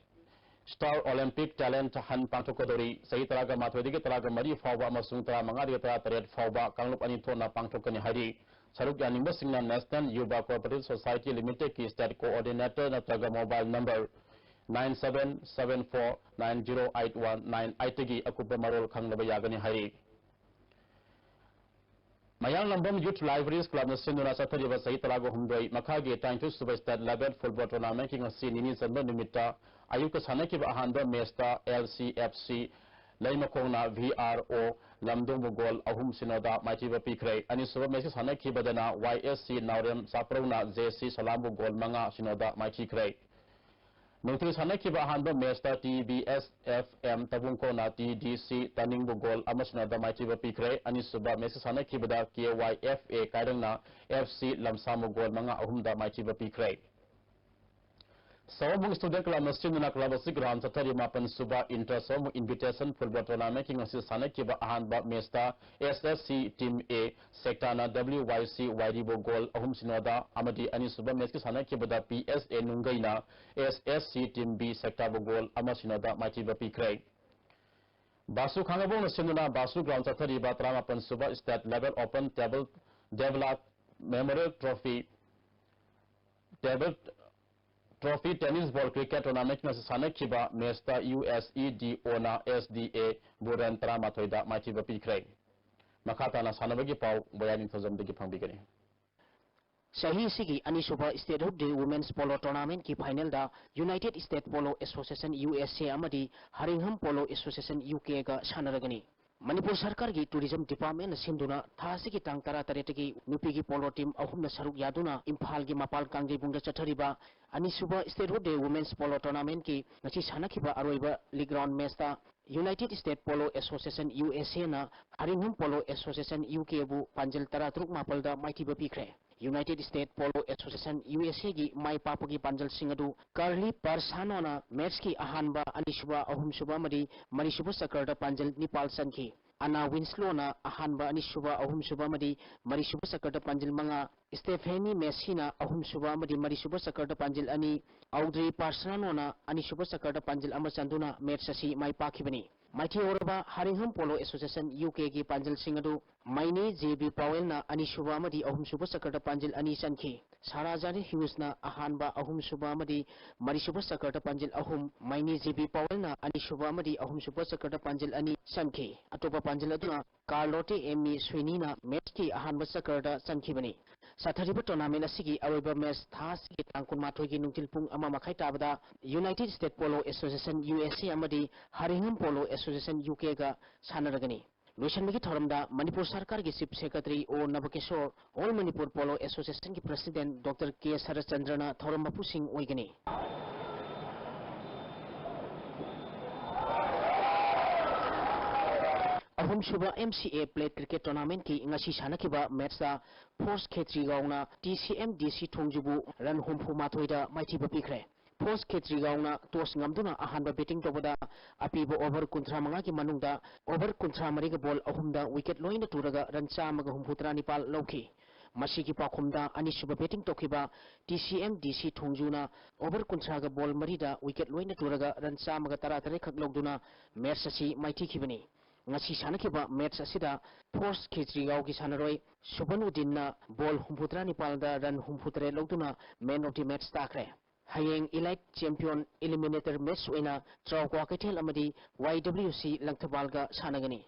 Star Olympic Talent Hunt ꯄꯥꯡꯊꯣꯛꯀꯗꯧꯔꯤ꯫ ꯆꯍꯤ ꯇꯔꯥꯒ ꯃꯥꯊꯣꯏꯗꯒꯤ ꯇꯔꯥꯒ ꯃꯔꯤ ꯐꯥꯎꯕ ꯑꯃꯁꯨꯡ ꯇꯔꯥꯃꯉꯥꯗꯒꯤ ꯇꯔꯥꯇꯔꯦꯠ ꯐꯥꯎꯕ ꯀꯥꯡꯂꯨꯞ ꯑꯅꯤ ꯊꯣꯛꯅ ꯄꯥꯡꯊꯣꯛꯀꯅꯤ ꯍꯥꯏꯔꯤ꯫ ꯁꯔꯨꯛ ꯌꯥꯅꯤꯡꯕꯁꯤꯡꯅ National Yuva Cooperative Society Limitedꯀꯤ state coordinator ꯅꯠꯇ꯭ꯔꯒ mobile number nine seven seven four nine zero eight one nine eightꯇꯒꯤ ꯑꯀꯨꯞꯄ ꯃꯔꯣꯜ ꯈꯪꯂꯕ ꯌꯥꯒꯅꯤ ꯍꯥꯏꯔꯤ꯫ ꯃꯌꯥꯡꯂꯝꯕꯝ Youth Libraries Clubꯅ ꯁꯤꯟꯗꯨꯅ ꯆꯠꯊꯔꯤꯕ ꯆꯍꯤ ꯇꯔꯥꯒ ꯍꯨꯝꯗꯣꯏ ꯃꯈꯥꯒꯤ ꯇꯔꯥꯅꯤꯊꯣꯏ ꯁꯨꯕ state level football tournamentꯀꯤ ꯉꯁꯤ ꯅꯤꯅꯤ ꯆꯟꯕ ꯅꯨꯃꯤꯠꯇ ꯑꯌꯨꯛꯇ ꯁꯥꯟꯅꯈꯤꯕ ꯑꯍꯥꯟꯕ matchꯇ LCFC ꯂꯩꯃꯈꯣꯡꯅ V R O ꯂꯝꯗꯣꯡꯕꯨ ꯒꯣꯜ ꯑꯍꯨꯝ ꯁꯤꯅꯣꯗ ꯃꯥꯏꯊꯤꯕ ꯄꯤꯈ꯭ꯔꯦ꯫ ꯑꯅꯤꯁꯨꯕ ꯃꯦꯆꯀꯤ ꯁꯥꯟꯅꯈꯤꯕꯗꯅ Y S C ꯅꯥꯎꯔꯦꯝ ꯆꯥꯄ꯭ꯔꯧꯅ J C ꯁꯣꯂꯥꯝꯕꯨ ꯒꯣꯜ ꯃꯉꯥ ꯁꯤꯅꯣꯗ ꯃꯥꯏꯊꯤꯈ꯭ꯔꯦ꯫ ꯅꯨꯡꯊꯤꯜ ꯁꯥꯟꯅꯈꯤꯕ ꯑꯍꯥꯟꯕ ꯃꯦꯆꯇ T B S F M ꯇꯕꯨꯡꯈꯣꯡꯅ T D C ꯇꯥꯅꯤꯡꯕꯨ ꯒꯣꯜ ꯑꯃ ꯁꯤꯅꯣꯗ ꯃꯥꯏꯊꯤꯕ ꯄꯤꯈ꯭ꯔꯦ꯫ ꯑꯅꯤꯁꯨꯕ ꯃꯦꯆꯀꯤ ꯁꯥꯟꯅꯈꯤꯕꯗ K Y F A ꯀꯥꯏꯔꯪꯅ F C ꯂꯝꯁꯥꯡꯕꯨ ꯒꯣꯜ ꯃꯉꯥ ꯑꯍꯨꯝꯗ ꯃꯥꯏꯊꯤꯕ ꯄꯤꯈ꯭ꯔꯦ꯫ ꯁꯑꯣꯝꯕꯨꯡ Student Clubꯅ ꯁꯤꯟꯗꯨꯅ club ꯑꯁꯤ ground ꯆꯠꯊꯔꯤ ꯃꯥꯄꯟ ꯁꯨꯕ Inter ꯁꯑꯣꯝꯕꯨꯡ Invitation Football Tournamentꯀꯤ ꯉꯁꯤ ꯁꯥꯟꯅꯈꯤꯕ ꯑꯍꯥꯟꯕ ꯃꯦꯆꯇ S S C Team A ꯁꯦꯛꯇꯥꯅ W Y C ꯋꯥꯏꯔꯤꯕꯨ ꯒꯣꯜ ꯑꯍꯨꯝ ꯁꯤꯅꯣꯗ ꯑꯃꯗꯤ ꯑꯅꯤꯁꯨꯕ ꯃꯦꯆꯀꯤ ꯁꯥꯟꯅꯈꯤꯕꯗ P S A ꯅꯨꯡꯒꯩꯅ S S C Team B ꯁꯦꯛꯇꯥꯕꯨ ꯒꯣꯜ ꯑꯃ ꯁꯤꯅꯣꯗ ꯃꯥꯏꯊꯤꯕ ꯄꯤꯈ꯭ꯔꯦ꯫ ꯕꯥꯁꯨ ꯈꯥꯉꯕꯣꯡꯅ ꯁꯤꯟꯗꯨꯅ ꯕꯥꯁꯨ ground ꯆꯠꯊꯔꯤꯕ ꯇꯔꯥꯃꯥꯄꯟ ꯁꯨꯕ State Level Open Table Devla Memorial Trophy Table Trophy Tennis Ball Cricket Tournament ꯉꯁꯤ ꯁꯥꯟꯅꯈꯤꯕ ꯃꯦꯆꯇ USEDOꯅ SDAꯕꯨ run ꯇꯔꯥꯃꯥꯊꯣꯏꯗ ꯃꯥꯏꯊꯤꯕ ꯄꯤꯈ꯭ꯔꯦ꯫ ꯃꯈꯥ ꯇꯥꯅ ꯁꯥꯟꯅꯕꯒꯤ ꯄꯥꯎ ꯕꯣꯌꯥ ꯅꯤꯡꯊꯧꯖꯝꯗꯒꯤ ꯐꯪꯕꯤꯒꯅꯤ꯫ ꯆꯍꯤ ꯑꯁꯤꯒꯤ ꯑꯅꯤꯁꯨꯕ Statehood Day Women's Polo Tournamentꯀꯤ finalꯗ United State Polo Association USA ꯑꯃꯗꯤ ꯍꯔꯤꯡꯍꯝ Polo Association UKꯒ ꯁꯥꯟꯅꯔꯒꯅꯤ꯫ ꯃꯅꯤꯄꯨꯔ ꯁꯔꯀꯥꯔꯒꯤ Tourism Departmentꯅ ꯁꯤꯟꯗꯨꯅ ꯊꯥ ꯑꯁꯤꯒꯤ ꯇꯥꯡ ꯇꯔꯥꯇꯔꯦꯠꯇꯒꯤ ꯅꯨꯄꯤꯒꯤ polo team ꯑꯍꯨꯝꯅ ꯁꯔꯨꯛ ꯌꯥꯗꯨꯅ ꯏꯝꯐꯥꯜꯒꯤ ꯃꯄꯥꯜ ꯀꯥꯡꯖꯩꯕꯨꯡꯗ ꯆꯠꯊꯔꯤꯕ ꯑꯅꯤꯁꯨꯕ Statehood Day Women's Polo Tournamentꯀꯤ ꯉꯁꯤ ꯁꯥꯟꯅꯈꯤꯕ ꯑꯔꯣꯏꯕ league round matchꯇ United State Polo Association USAꯅ ꯍꯔꯤꯡꯍꯝ Polo Association UKꯕꯨ ꯄꯥꯟꯖꯜ ꯇꯔꯥꯇꯔꯨꯛ ꯃꯥꯄꯜꯗ ꯃꯥꯏꯊꯤꯕ ꯄꯤꯈ꯭ꯔꯦ꯫ United State Polo Association USAꯒꯤ ꯃꯥꯏ ꯄꯥꯛꯄꯒꯤ ꯄꯥꯟꯖꯜꯁꯤꯡ ꯑꯗꯨ Carly Parsanoꯅ matchꯀꯤ ꯑꯍꯥꯟꯕ, ꯑꯅꯤꯁꯨꯕ, ꯑꯍꯨꯝꯁꯨꯕ ꯑꯃꯗꯤ ꯃꯔꯤꯁꯨꯕ ꯆꯀꯔꯗ ꯄꯥꯟꯖꯜ ꯅꯤꯄꯥꯜ ꯆꯟꯈꯤ꯫ Anna Winslowꯅ ꯑꯍꯥꯟꯕ, ꯑꯅꯤꯁꯨꯕ, ꯑꯍꯨꯝꯁꯨꯕ ꯑꯃꯗꯤ ꯃꯔꯤꯁꯨꯕ ꯆꯀꯔꯗ ꯄꯥꯟꯖꯜ ꯃꯉꯥ, Stephanie Messiꯅ ꯑꯍꯨꯝꯁꯨꯕ ꯑꯃꯗꯤ ꯃꯔꯤꯁꯨꯕ ꯆꯀꯔꯗ ꯄꯥꯟꯖꯜ ꯑꯅꯤ, Audrey Parsanoꯅ ꯑꯅꯤꯁꯨꯕ ꯆꯀꯔꯗ ꯄꯥꯟꯖꯜ ꯑꯃ ꯆꯟꯗꯨꯅ match ꯑꯁꯤ ꯃꯥꯏ ꯄꯥꯛꯈꯤꯕꯅꯤ꯫ ꯃꯥꯏꯊꯤꯍꯧꯔꯕ Haringham Polo Association UKꯒꯤ ꯄꯥꯟꯖꯜꯁꯤꯡ ꯑꯗꯨ ꯃꯥꯏꯅꯤ J B Powellꯅ ꯑꯅꯤꯁꯨꯕ ꯑꯃꯗꯤ ꯑꯍꯨꯝꯁꯨꯕ ꯆꯀꯔꯗ ꯄꯥꯟꯖꯜ ꯑꯅꯤ ꯆꯟꯈꯤ꯫ Sarah Jane Hughesꯅ ꯑꯍꯥꯟꯕ, ꯑꯍꯨꯝꯁꯨꯕ ꯑꯃꯗꯤ ꯃꯔꯤꯁꯨꯕ ꯆꯀꯔꯗ ꯄꯥꯟꯖꯜ ꯑꯍꯨꯝ, ꯃꯥꯏꯅꯤ J B Powellꯅ ꯑꯅꯤꯁꯨꯕ ꯑꯃꯗꯤ ꯑꯍꯨꯝꯁꯨꯕ ꯆꯀꯔꯗ ꯄꯥꯟꯖꯜ ꯑꯅꯤ ꯆꯟꯈꯤ꯫ ꯑꯇꯣꯞꯄ ꯄꯥꯟꯖꯜ ꯑꯗꯨꯅ Carlotte Emmy Sweeneyꯅ matchꯀꯤ ꯑꯍꯥꯟꯕ ꯆꯀꯔꯗ ꯆꯟꯈꯤꯕꯅꯤ꯫ ꯆꯠꯊꯔꯤꯕ tournament ꯑꯁꯤꯒꯤ ꯑꯔꯣꯏꯕ match ꯊꯥ ꯑꯁꯤꯒꯤ ꯇꯥꯡ ꯀꯨꯟꯃꯥꯊꯣꯏꯒꯤ ꯅꯨꯡꯊꯤꯜ ꯄꯨꯡ ꯑꯃ ꯃꯈꯥꯏ ꯇꯥꯕꯗ United States Polo Association, U S A, ꯑꯃꯗꯤ Haringham Polo Association, U K, ꯒ ꯁꯥꯟꯅꯔꯒꯅꯤ꯫ ꯂꯣꯏꯁꯤꯟꯕꯒꯤ ꯊꯧꯔꯝꯗ ꯃꯅꯤꯄꯨꯔ ꯁꯔꯀꯥꯔꯒꯤ Chief Secretary O ꯅꯕꯀꯤꯁꯣꯔ, All Manipur Polo Association ꯒꯤ President Doctor K ꯁꯔꯠꯆꯟꯗ꯭ꯔꯅ ꯊꯧꯔꯝ ꯃꯄꯨꯁꯤꯡ ꯑꯣꯏꯒꯅꯤ꯫ ꯑꯍꯨꯝꯁꯨꯕ M C A Plate Cricket Tournament ꯀꯤ ꯉꯁꯤ ꯁꯥꯟꯅꯈꯤꯕ match ꯇ Force ꯈꯦꯇ꯭ꯔꯤꯒꯥꯎꯅ T C M D C ꯊꯣꯡꯖꯨꯕꯨ run ꯍꯨꯝꯐꯨ ꯃꯥꯊꯣꯏꯗ ꯃꯥꯏꯊꯤꯕ ꯄꯤꯈ꯭ꯔꯦ꯫ Force ꯈꯦꯇ꯭ꯔꯤꯒꯥꯎꯅ toss ꯉꯝꯗꯨꯅ ꯑꯍꯥꯟꯕ batting ꯇꯧꯕꯗ ꯑꯄꯤꯕ over ꯀꯨꯟꯊ꯭ꯔꯥ ꯃꯉꯥꯒꯤ ꯃꯅꯨꯡꯗ over ꯀꯨꯟꯊ꯭ꯔꯥ ꯃꯔꯤꯒ ball ꯑꯍꯨꯝꯗ wicket ꯂꯣꯏꯅ ꯇꯨꯔꯒ run ꯆꯥꯝꯃꯒ ꯍꯨꯝꯐꯨꯇꯔꯥ ꯅꯤꯄꯥꯜ ꯂꯧꯈꯤ꯫ ꯃꯁꯤꯒꯤ ꯄꯥꯎꯈꯨꯝꯗ ꯑꯅꯤꯁꯨꯕ batting ꯇꯧꯈꯤꯕ T C M D C ꯊꯣꯡꯖꯨꯅ over ꯀꯨꯟꯊ꯭ꯔꯥꯒ ball ꯃꯔꯤꯗ wicket ꯂꯣꯏꯅ ꯇꯨꯔꯒ run ꯆꯥꯝꯃꯒ ꯇꯔꯥꯇꯔꯦꯠ ꯈꯛ ꯂꯧꯗꯨꯅ match ꯑꯁꯤ ꯃꯥꯏꯊꯤꯈꯤꯕꯅꯤ꯫ ꯉꯁꯤ ꯁꯥꯟꯅꯈꯤꯕ match ꯑꯁꯤꯗ Force ꯈꯦꯇ꯭ꯔꯤꯒꯥꯎꯒꯤ ꯁꯥꯟꯅꯔꯣꯏ ꯁꯨꯕꯟꯎꯗꯤꯟꯅ ball ꯍꯨꯝꯐꯨꯇꯔꯥ ꯅꯤꯄꯥꯜꯗ run ꯍꯨꯝꯐꯨꯇꯔꯦꯠ ꯂꯧꯗꯨꯅ man of the match ꯇꯥꯈ꯭ꯔꯦ꯫ ꯍꯌꯦꯡ Elite Champion Eliminator Match ꯑꯣꯏꯅ ꯆꯥꯎꯀ꯭ꯋꯥ ꯀꯩꯊꯦꯜ ꯑꯃꯗꯤ Y W C ꯂꯪꯊꯕꯥꯜꯒ ꯁꯥꯟꯅꯒꯅꯤ꯫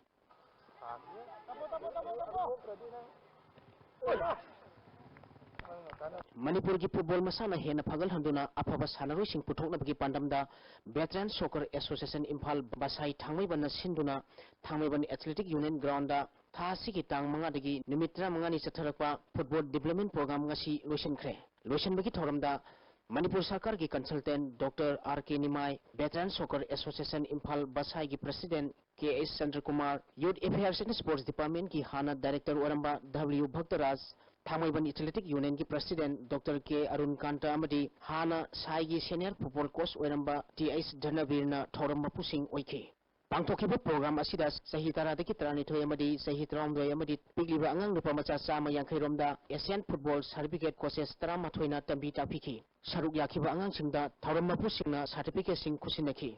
ꯃꯅꯤꯄꯨꯔꯒꯤ football ꯃꯁꯥꯟꯅ ꯍꯦꯟꯅ ꯐꯒꯠꯍꯟꯗꯨꯅ ꯑꯐꯕ ꯁꯥꯟꯅꯔꯣꯏꯁꯤꯡ ꯄꯨꯊꯣꯛꯅꯕꯒꯤ ꯄꯥꯟꯗꯝꯗ Veteran Soccer Association ꯏꯝꯐꯥꯜ ꯕꯁꯥꯏ ꯊꯥꯡꯃꯩꯕꯟꯅ ꯁꯤꯟꯗꯨꯅ ꯊꯥꯡꯃꯩꯕꯟ Athletic Union ground ꯊꯥ ꯑꯁꯤꯒꯤ ꯇꯥꯡ ꯃꯉꯥꯗꯒꯤ ꯅꯨꯃꯤꯠ ꯇꯔꯥꯃꯉꯥꯅꯤ ꯆꯠꯊꯔꯛꯄ football development program ꯉꯁꯤ ꯂꯣꯏꯁꯤꯟꯈ꯭ꯔꯦ꯫ ꯂꯣꯏꯁꯤꯟꯕꯒꯤ ꯊꯧꯔꯝꯗ ꯃꯅꯤꯄꯨꯔ ꯁꯔꯀꯥꯔꯒꯤ consultant Doctor R K Nimai, Veteran Soccer Association Imphal ꯕꯁꯥꯏꯒꯤ President K H ꯆꯟꯗ꯭ꯔꯀꯨꯃꯥꯔ, Youth Affairs and Sports Department ꯀꯤ ꯍꯥꯟꯅ Director ꯑꯣꯏꯔꯝꯕ W ꯚꯛꯇꯔꯥꯖ, ꯊꯥꯡꯃꯩꯕꯟ Athletic Union ꯒꯤ President Doctor K ꯑꯔꯨꯟ ꯀꯥꯟꯇ ꯑꯃꯗꯤ ꯍꯥꯟꯅ ꯁꯥꯏꯒꯤ senior football coach ꯑꯣꯏꯔꯝꯕ T H ꯙꯅꯕꯤꯔꯅ ꯊꯧꯔꯝ ꯃꯄꯨꯁꯤꯡ ꯑꯣꯏꯈꯤ꯫ ꯄꯥꯡꯊꯣꯛꯈꯤꯕ program ꯑꯁꯤꯗ ꯆꯍꯤ ꯇꯔꯥꯗꯒꯤ ꯇꯔꯥꯅꯤꯊꯣꯏ ꯑꯃꯗꯤ ꯆꯍꯤ ꯇꯔꯥꯍꯨꯝꯗꯣꯏ ꯑꯃꯗꯤ ꯄꯤꯛꯂꯤꯕ ꯑꯉꯥꯡ ꯅꯨꯄꯥ ꯃꯆꯥ ꯆꯥꯝꯃ ꯌꯥꯡꯈꯩ ꯔꯣꯝꯗ Asian Football Certificate coaches ꯇꯔꯥꯃꯥꯊꯣꯏꯅ ꯇꯝꯕꯤ ꯇꯥꯛꯄꯤꯈꯤ꯫ ꯁꯔꯨꯛ ꯌꯥꯈꯤꯕ ꯑꯉꯥꯡꯁꯤꯡꯗ ꯊꯧꯔꯝ ꯃꯄꯨꯁꯤꯡꯅ certificate ꯁꯤꯡ ꯈꯨꯠꯁꯤꯟꯅꯈꯤ꯫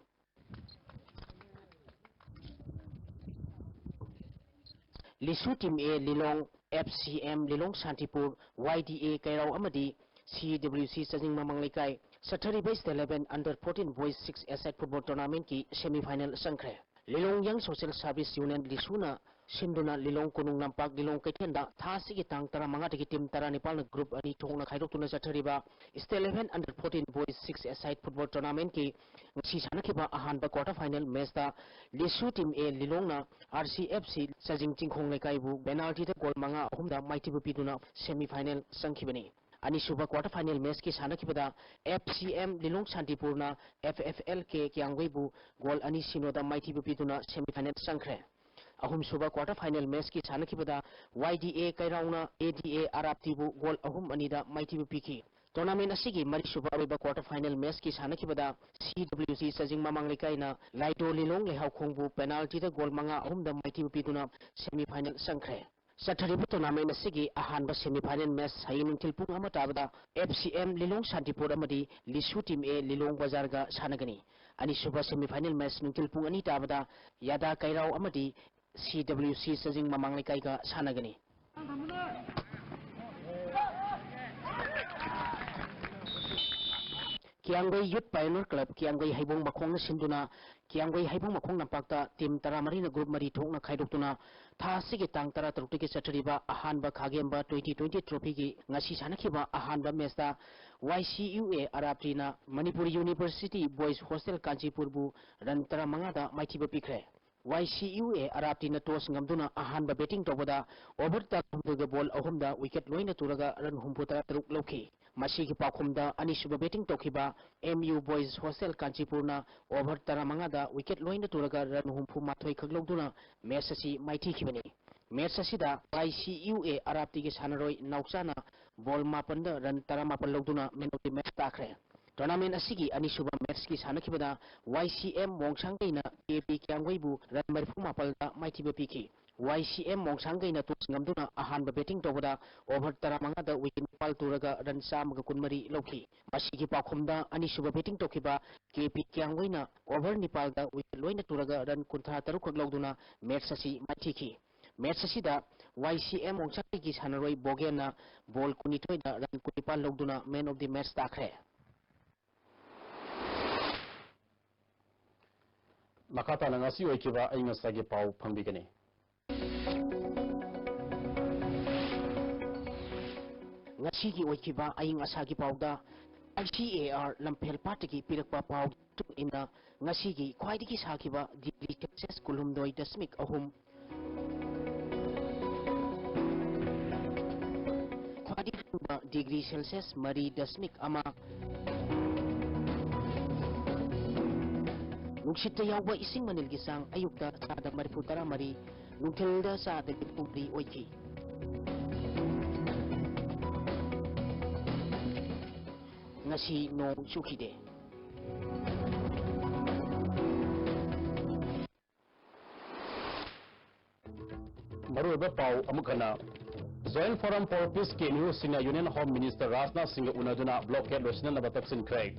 ꯂꯤꯁꯨ Team A Lilong, F C M Lilong ꯁꯥꯟꯇꯤꯄꯨꯔ, Y D A ꯀꯩꯔꯥꯎ ꯑꯃꯗꯤ C W C ꯆꯥꯖꯤꯡ ꯃꯃꯥꯡ ꯂꯩꯀꯥꯏ ꯆꯠꯊꯔꯤꯕ State Level Under fourteen Boys six A-side football tournament ꯀꯤ semi final ꯆꯪꯈ꯭ꯔꯦ꯫ ꯂꯤꯂꯣꯡ Young Social Service Union ꯂꯤꯁꯨꯅ ꯁꯤꯟꯗꯨꯅ ꯂꯤꯂꯣꯡ ꯀꯣꯅꯨꯡ ꯂꯝꯄꯥꯛ ꯂꯤꯂꯣꯡ ꯀꯩꯊꯦꯜꯗ ꯊꯥ ꯑꯁꯤꯒꯤ ꯇꯥꯡ ꯇꯔꯥꯃꯉꯥꯗꯒꯤ team ꯇꯔꯥꯅꯤꯄꯥꯜꯅ group ꯑꯅꯤ ꯊꯣꯛꯅ ꯈꯥꯏꯗꯣꯛꯇꯨꯅ ꯆꯠꯊꯔꯤꯕ State Eleven Under Fourteen Boys Six-a-side Football Tournamentꯀꯤ ꯉꯁꯤ ꯁꯥꯟꯅꯈꯤꯕ ꯑꯍꯥꯟꯕ quarter final matchꯇ ꯂꯤꯁꯨ team A ꯂꯤꯂꯣꯡꯅ R C F C ꯆꯥꯖꯤꯡ ꯆꯤꯡꯈꯣꯡ ꯂꯩꯀꯥꯏꯕꯨ penaltyꯗ goal ꯃꯉꯥ ꯑꯍꯨꯝꯗ ꯃꯥꯏꯊꯤꯕ ꯄꯤꯗꯨꯅ semi final ꯆꯪꯈꯤꯕꯅꯤ꯫ ꯑꯅꯤꯁꯨꯕ quarter final matchꯀꯤ ꯁꯥꯟꯅꯈꯤꯕꯗ F C M ꯂꯤꯂꯣꯡ ꯁꯥꯟꯇꯤꯄꯨꯔꯅ F F L K ꯀꯤꯌꯥꯡꯒꯩꯕꯨ goal ꯑꯅꯤ ꯁꯤꯅꯣꯗ ꯃꯥꯏꯊꯤꯕ ꯄꯤꯗꯨꯅ semi final ꯆꯪꯈ꯭ꯔꯦ꯫ ꯑꯍꯨꯝꯁꯨꯕ quarter final matchꯀꯤ ꯁꯥꯟꯅꯈꯤꯕꯗ Y D A ꯀꯩꯔꯥꯎꯅ A D A ꯑꯔꯥꯞꯇꯤꯕꯨ goal ꯑꯍꯨꯝ ꯑꯅꯤꯗ ꯃꯥꯏꯊꯤꯕ ꯄꯤꯈꯤ꯫ Tournament ꯑꯁꯤꯒꯤ ꯃꯔꯤꯁꯨꯕ ꯑꯔꯣꯏꯕ quarter final matchꯀꯤ ꯁꯥꯟꯅꯈꯤꯕꯗ C W C ꯆꯥꯖꯤꯡ ꯃꯃꯥꯡ ꯂꯩꯀꯥꯏꯅ ꯂꯥꯏꯗꯣ ꯂꯤꯂꯣꯡ ꯂꯩꯍꯥꯎꯈꯣꯡꯕꯨ penaltyꯗ goal ꯃꯉꯥ ꯑꯍꯨꯝꯗ ꯃꯥꯏꯊꯤꯕ ꯄꯤꯗꯨꯅ semi final ꯆꯪꯈ꯭ꯔꯦ꯫ ꯆꯠꯊꯔꯤꯕ tournament ꯑꯁꯤꯒꯤ ꯑꯍꯥꯟꯕ semi final match ꯍꯌꯦꯡ ꯅꯨꯡꯊꯤꯜ ꯄꯨꯡ ꯑꯃ ꯇꯥꯕꯗ F C M ꯂꯤꯂꯣꯡ ꯁꯥꯟꯇꯤꯄꯨꯔ ꯑꯃꯗꯤ ꯂꯤꯁꯨ team A ꯂꯤꯂꯣꯡ ꯕꯖꯥꯔꯒ ꯁꯥꯟꯅꯒꯅꯤ꯫ ꯑꯅꯤꯁꯨꯕ semi final match ꯅꯨꯡꯊꯤꯜ ꯄꯨꯡ ꯑꯅꯤ ꯇꯥꯕꯗ ꯌꯥꯗꯥ ꯀꯩꯔꯥꯎ ꯑꯃꯗꯤ C W C ꯆꯥꯖꯤꯡ ꯃꯃꯥꯡ ꯂꯩꯀꯥꯏꯒ ꯁꯥꯟꯅꯒꯅꯤ꯫ ꯀꯤꯌꯥꯝꯒꯩ Youth Pioneer Club ꯀꯤꯌꯥꯝꯒꯩ ꯍꯩꯕꯣꯡ ꯃꯈꯣꯡꯅ ꯁꯤꯟꯗꯨꯅ ꯀꯤꯌꯥꯝꯒꯩ ꯍꯩꯕꯣꯡ ꯃꯈꯣꯡ ꯂꯝꯄꯥꯛꯇ team ꯇꯔꯥꯃꯔꯤꯅ group ꯃꯔꯤ ꯊꯣꯛꯅ ꯈꯥꯏꯗꯣꯛꯇꯨꯅ ꯊꯥ ꯑꯁꯤꯒꯤ ꯇꯥꯡ ꯇꯔꯥꯇꯔꯨꯛꯇꯒꯤ ꯆꯠꯊꯔꯤꯕ ꯑꯍꯥꯟꯕ ꯈꯥꯒꯦꯝꯕ twenty twenty trophyꯒꯤ ꯉꯁꯤ ꯁꯥꯟꯅꯈꯤꯕ ꯑꯍꯥꯟꯕ matchꯇ Y C U A ꯑꯔꯥꯞꯇꯤꯅ Manipur University Boys Hostel ꯀꯥꯟꯆꯤꯄꯨꯔꯕꯨ run ꯇꯔꯥꯃꯉꯥꯗ ꯃꯥꯏꯊꯤꯕ ꯄꯤꯈ꯭ꯔꯦ꯫ Y C U A ꯑꯔꯥꯞꯇꯤꯅ toss ꯉꯝꯗꯨꯅ ꯑꯍꯥꯟꯕ batting ꯇꯧꯕꯗ over ꯇꯔꯥꯍꯨꯝꯗꯣꯏꯒ ball ꯑꯍꯨꯝꯗ wicket ꯂꯣꯏꯅ ꯇꯨꯔꯒ run ꯍꯨꯝꯐꯨꯇꯔꯥ ꯇꯔꯨꯛ ꯂꯧꯈꯤ꯫ ꯃꯁꯤꯒꯤ ꯄꯥꯎꯈꯨꯝꯗ ꯑꯅꯤꯁꯨꯕ batting ꯇꯧꯈꯤꯕ M U Boys Hostel ꯀꯥꯟꯆꯤꯄꯨꯔꯅ over ꯇꯔꯥꯃꯉꯥꯗ wicket ꯂꯣꯏꯅ ꯇꯨꯔꯒ run ꯍꯨꯝꯐꯨ ꯃꯥꯊꯣꯏ ꯈꯛ ꯂꯧꯗꯨꯅ match ꯑꯁꯤ ꯃꯥꯏꯊꯤꯈꯤꯕꯅꯤ꯫ Match ꯑꯁꯤꯗ Y C U A ꯑꯔꯥꯞꯇꯤꯒꯤ ꯁꯥꯟꯅꯔꯣꯏ ꯅꯥꯎꯆꯥꯅ ball ꯃꯥꯄꯟꯗ run ꯇꯔꯥꯃꯥꯄꯜ ꯂꯧꯗꯨꯅ man of the match ꯇꯥꯈ꯭ꯔꯦ꯫ Tournament ꯑꯁꯤꯒꯤ ꯑꯅꯤꯁꯨꯕ matchꯀꯤ ꯁꯥꯟꯅꯈꯤꯕꯗ Y C M ꯃꯣꯡꯁꯥꯡꯒꯩꯅ K P ꯀꯤꯌꯥꯝꯒꯩꯕꯨ run ꯃꯔꯤꯐꯨ ꯃꯥꯄꯜꯗ ꯃꯥꯏꯊꯤꯕ ꯄꯤꯈꯤ꯫ Y C M ꯃꯣꯡꯁꯥꯡꯒꯩꯅ toss ꯉꯝꯗꯨꯅ ꯑꯍꯥꯟꯕ batting ꯇꯧꯕꯗ over ꯇꯔꯥꯃꯉꯥꯗ wicket ꯅꯤꯄꯥꯜ ꯇꯨꯔꯒ run ꯆꯥꯝꯃꯒ ꯀꯨꯟꯃꯔꯤ ꯂꯧꯈꯤ꯫ ꯃꯁꯤꯒꯤ ꯄꯥꯎꯈꯨꯝꯗ ꯑꯅꯤꯁꯨꯕ batting ꯇꯧꯈꯤꯕ K P ꯀꯤꯌꯥꯝꯒꯩꯅ over ꯅꯤꯄꯥꯜꯗ wicket ꯂꯣꯏꯅ ꯇꯨꯔꯒ run ꯀꯨꯟꯊ꯭ꯔꯥ ꯇꯔꯨꯛ ꯈꯛ ꯂꯧꯗꯨꯅ match ꯑꯁꯤ ꯃꯥꯏꯊꯤꯈꯤ꯫ Match ꯑꯁꯤꯗ Y C M ꯃꯣꯡꯁꯥꯡꯒꯩꯒꯤ ꯁꯥꯟꯅꯔꯣꯏ ꯕꯣꯒꯦꯟꯅ ball ꯀꯨꯟꯅꯤꯊꯣꯏꯗ run ꯀꯨꯟꯅꯤꯄꯥꯜ ꯂꯧꯗꯨꯅ man of the match ꯇꯥꯈ꯭ꯔꯦ꯫ ꯃꯈꯥ ꯇꯥꯅ ꯉꯁꯤ ꯑꯣꯏꯈꯤꯕ ꯑꯏꯪ ꯑꯁꯥꯒꯤ ꯄꯥꯎ ꯐꯪꯕꯤꯒꯅꯤ꯫ ꯉꯁꯤꯒꯤ ꯑꯣꯏꯈꯤꯕ ꯑꯏꯪ ꯑꯁꯥꯒꯤ ꯄꯥꯎꯗ, ICAR ꯂꯝꯐꯦꯜ ꯄꯥꯠꯇꯒꯤ ꯄꯤꯔꯛꯄ ꯄꯥꯎꯒꯤ ꯃꯇꯨꯡ ꯏꯟꯅ, ꯉꯁꯤꯒꯤ ꯈ꯭ꯋꯥꯏꯗꯒꯤ ꯁꯥꯈꯤꯕ ꯗꯤꯒ꯭ꯔꯤ ꯁꯦꯜꯁꯤꯌꯁ ꯀꯨꯟꯍꯨꯝꯗꯣꯏ ꯗꯁꯃꯤꯛ ꯑꯍꯨꯝ, ꯈ꯭ꯋꯥꯏꯗꯒꯤ ꯏꯪꯕ ꯗꯤꯒ꯭ꯔꯤ ꯁꯦꯜꯁꯤꯌꯁ ꯃꯔꯤ ꯗꯁꯃꯤꯛ ꯑꯃ, ꯅꯨꯡꯁꯤꯠꯇ ꯌꯥꯎꯕ ꯏꯁꯤꯡ ꯃꯅꯤꯜꯒꯤ ꯆꯥꯡ ꯑꯌꯨꯛꯇ ꯆꯥꯗ ꯃꯔꯤꯐꯨ ꯇꯔꯥ ꯃꯔꯤ, ꯅꯨꯡꯊꯤꯜꯗ ꯆꯥꯗ ꯅꯤꯐꯨ ꯃꯔꯤ ꯑꯣꯏꯈꯤ꯫ ꯉꯁꯤ ꯅꯣꯡ ꯆꯨꯈꯤꯗꯦ꯫ ꯃꯔꯨꯑꯣꯏꯕ ꯄꯥꯎ ꯑꯃꯨꯛ ꯍꯟꯅ꯫ Joint Forum for Peace, KNUꯁꯤꯡꯅ Union Home Minister Rajnath ꯁꯤꯡꯒ ꯎꯅꯗꯨꯅ blockade ꯂꯣꯏꯁꯤꯟꯅꯅꯕ ꯇꯛꯁꯤꯟꯈ꯭ꯔꯦ꯫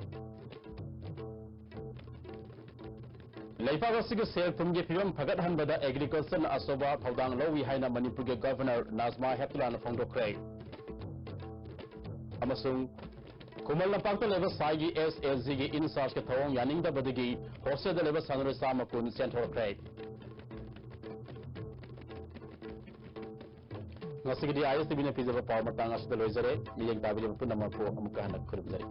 ꯂꯩꯕꯥꯛ ꯑꯁꯤꯒꯤ ꯁꯦꯜ ꯊꯨꯝꯒꯤ ꯐꯤꯕꯝ ꯐꯒꯠꯍꯟꯕꯗ agricultureꯅ ꯑꯆꯧꯕ ꯊꯧꯗꯥꯡ ꯂꯧꯏ ꯍꯥꯏꯅ ꯃꯅꯤꯄꯨꯔꯒꯤ Governor ꯅꯥꯖꯃꯥ ꯍꯦꯞꯇꯨꯂꯥꯅ ꯐꯣꯡꯗꯣꯛꯈ꯭ꯔꯦ꯫ ꯑꯃꯁꯨꯡ ꯈꯨꯃꯟ ꯂꯝꯄꯥꯛꯇ ꯂꯩꯕ ꯁꯥꯏꯒꯤ SAGꯒꯤ in chargeꯀꯤ ꯊꯧꯑꯣꯡ ꯌꯥꯅꯤꯡꯗꯕꯗꯒꯤ hostelꯗ ꯂꯩꯕ ꯁꯥꯟꯅꯔꯣꯏ ꯆꯥꯝꯃ ꯀꯨꯟ ꯆꯦꯟꯊꯣꯔꯛꯈ꯭ꯔꯦ꯫ ꯉꯁꯤꯒꯤꯗꯤ ISTVꯅ ꯄꯤꯖꯕ ꯄꯥꯎ ꯃꯇꯥꯡ ꯑꯁꯤꯗ ꯂꯣꯏꯖꯔꯦ꯫ ꯃꯤꯠꯌꯦꯡ ꯇꯥꯕꯤꯔꯤꯕ ꯄꯨꯝꯅꯃꯛꯄꯨ ꯑꯃꯨꯛꯀ ꯍꯟꯅ ꯈꯨꯔꯨꯝꯖꯔꯤ꯫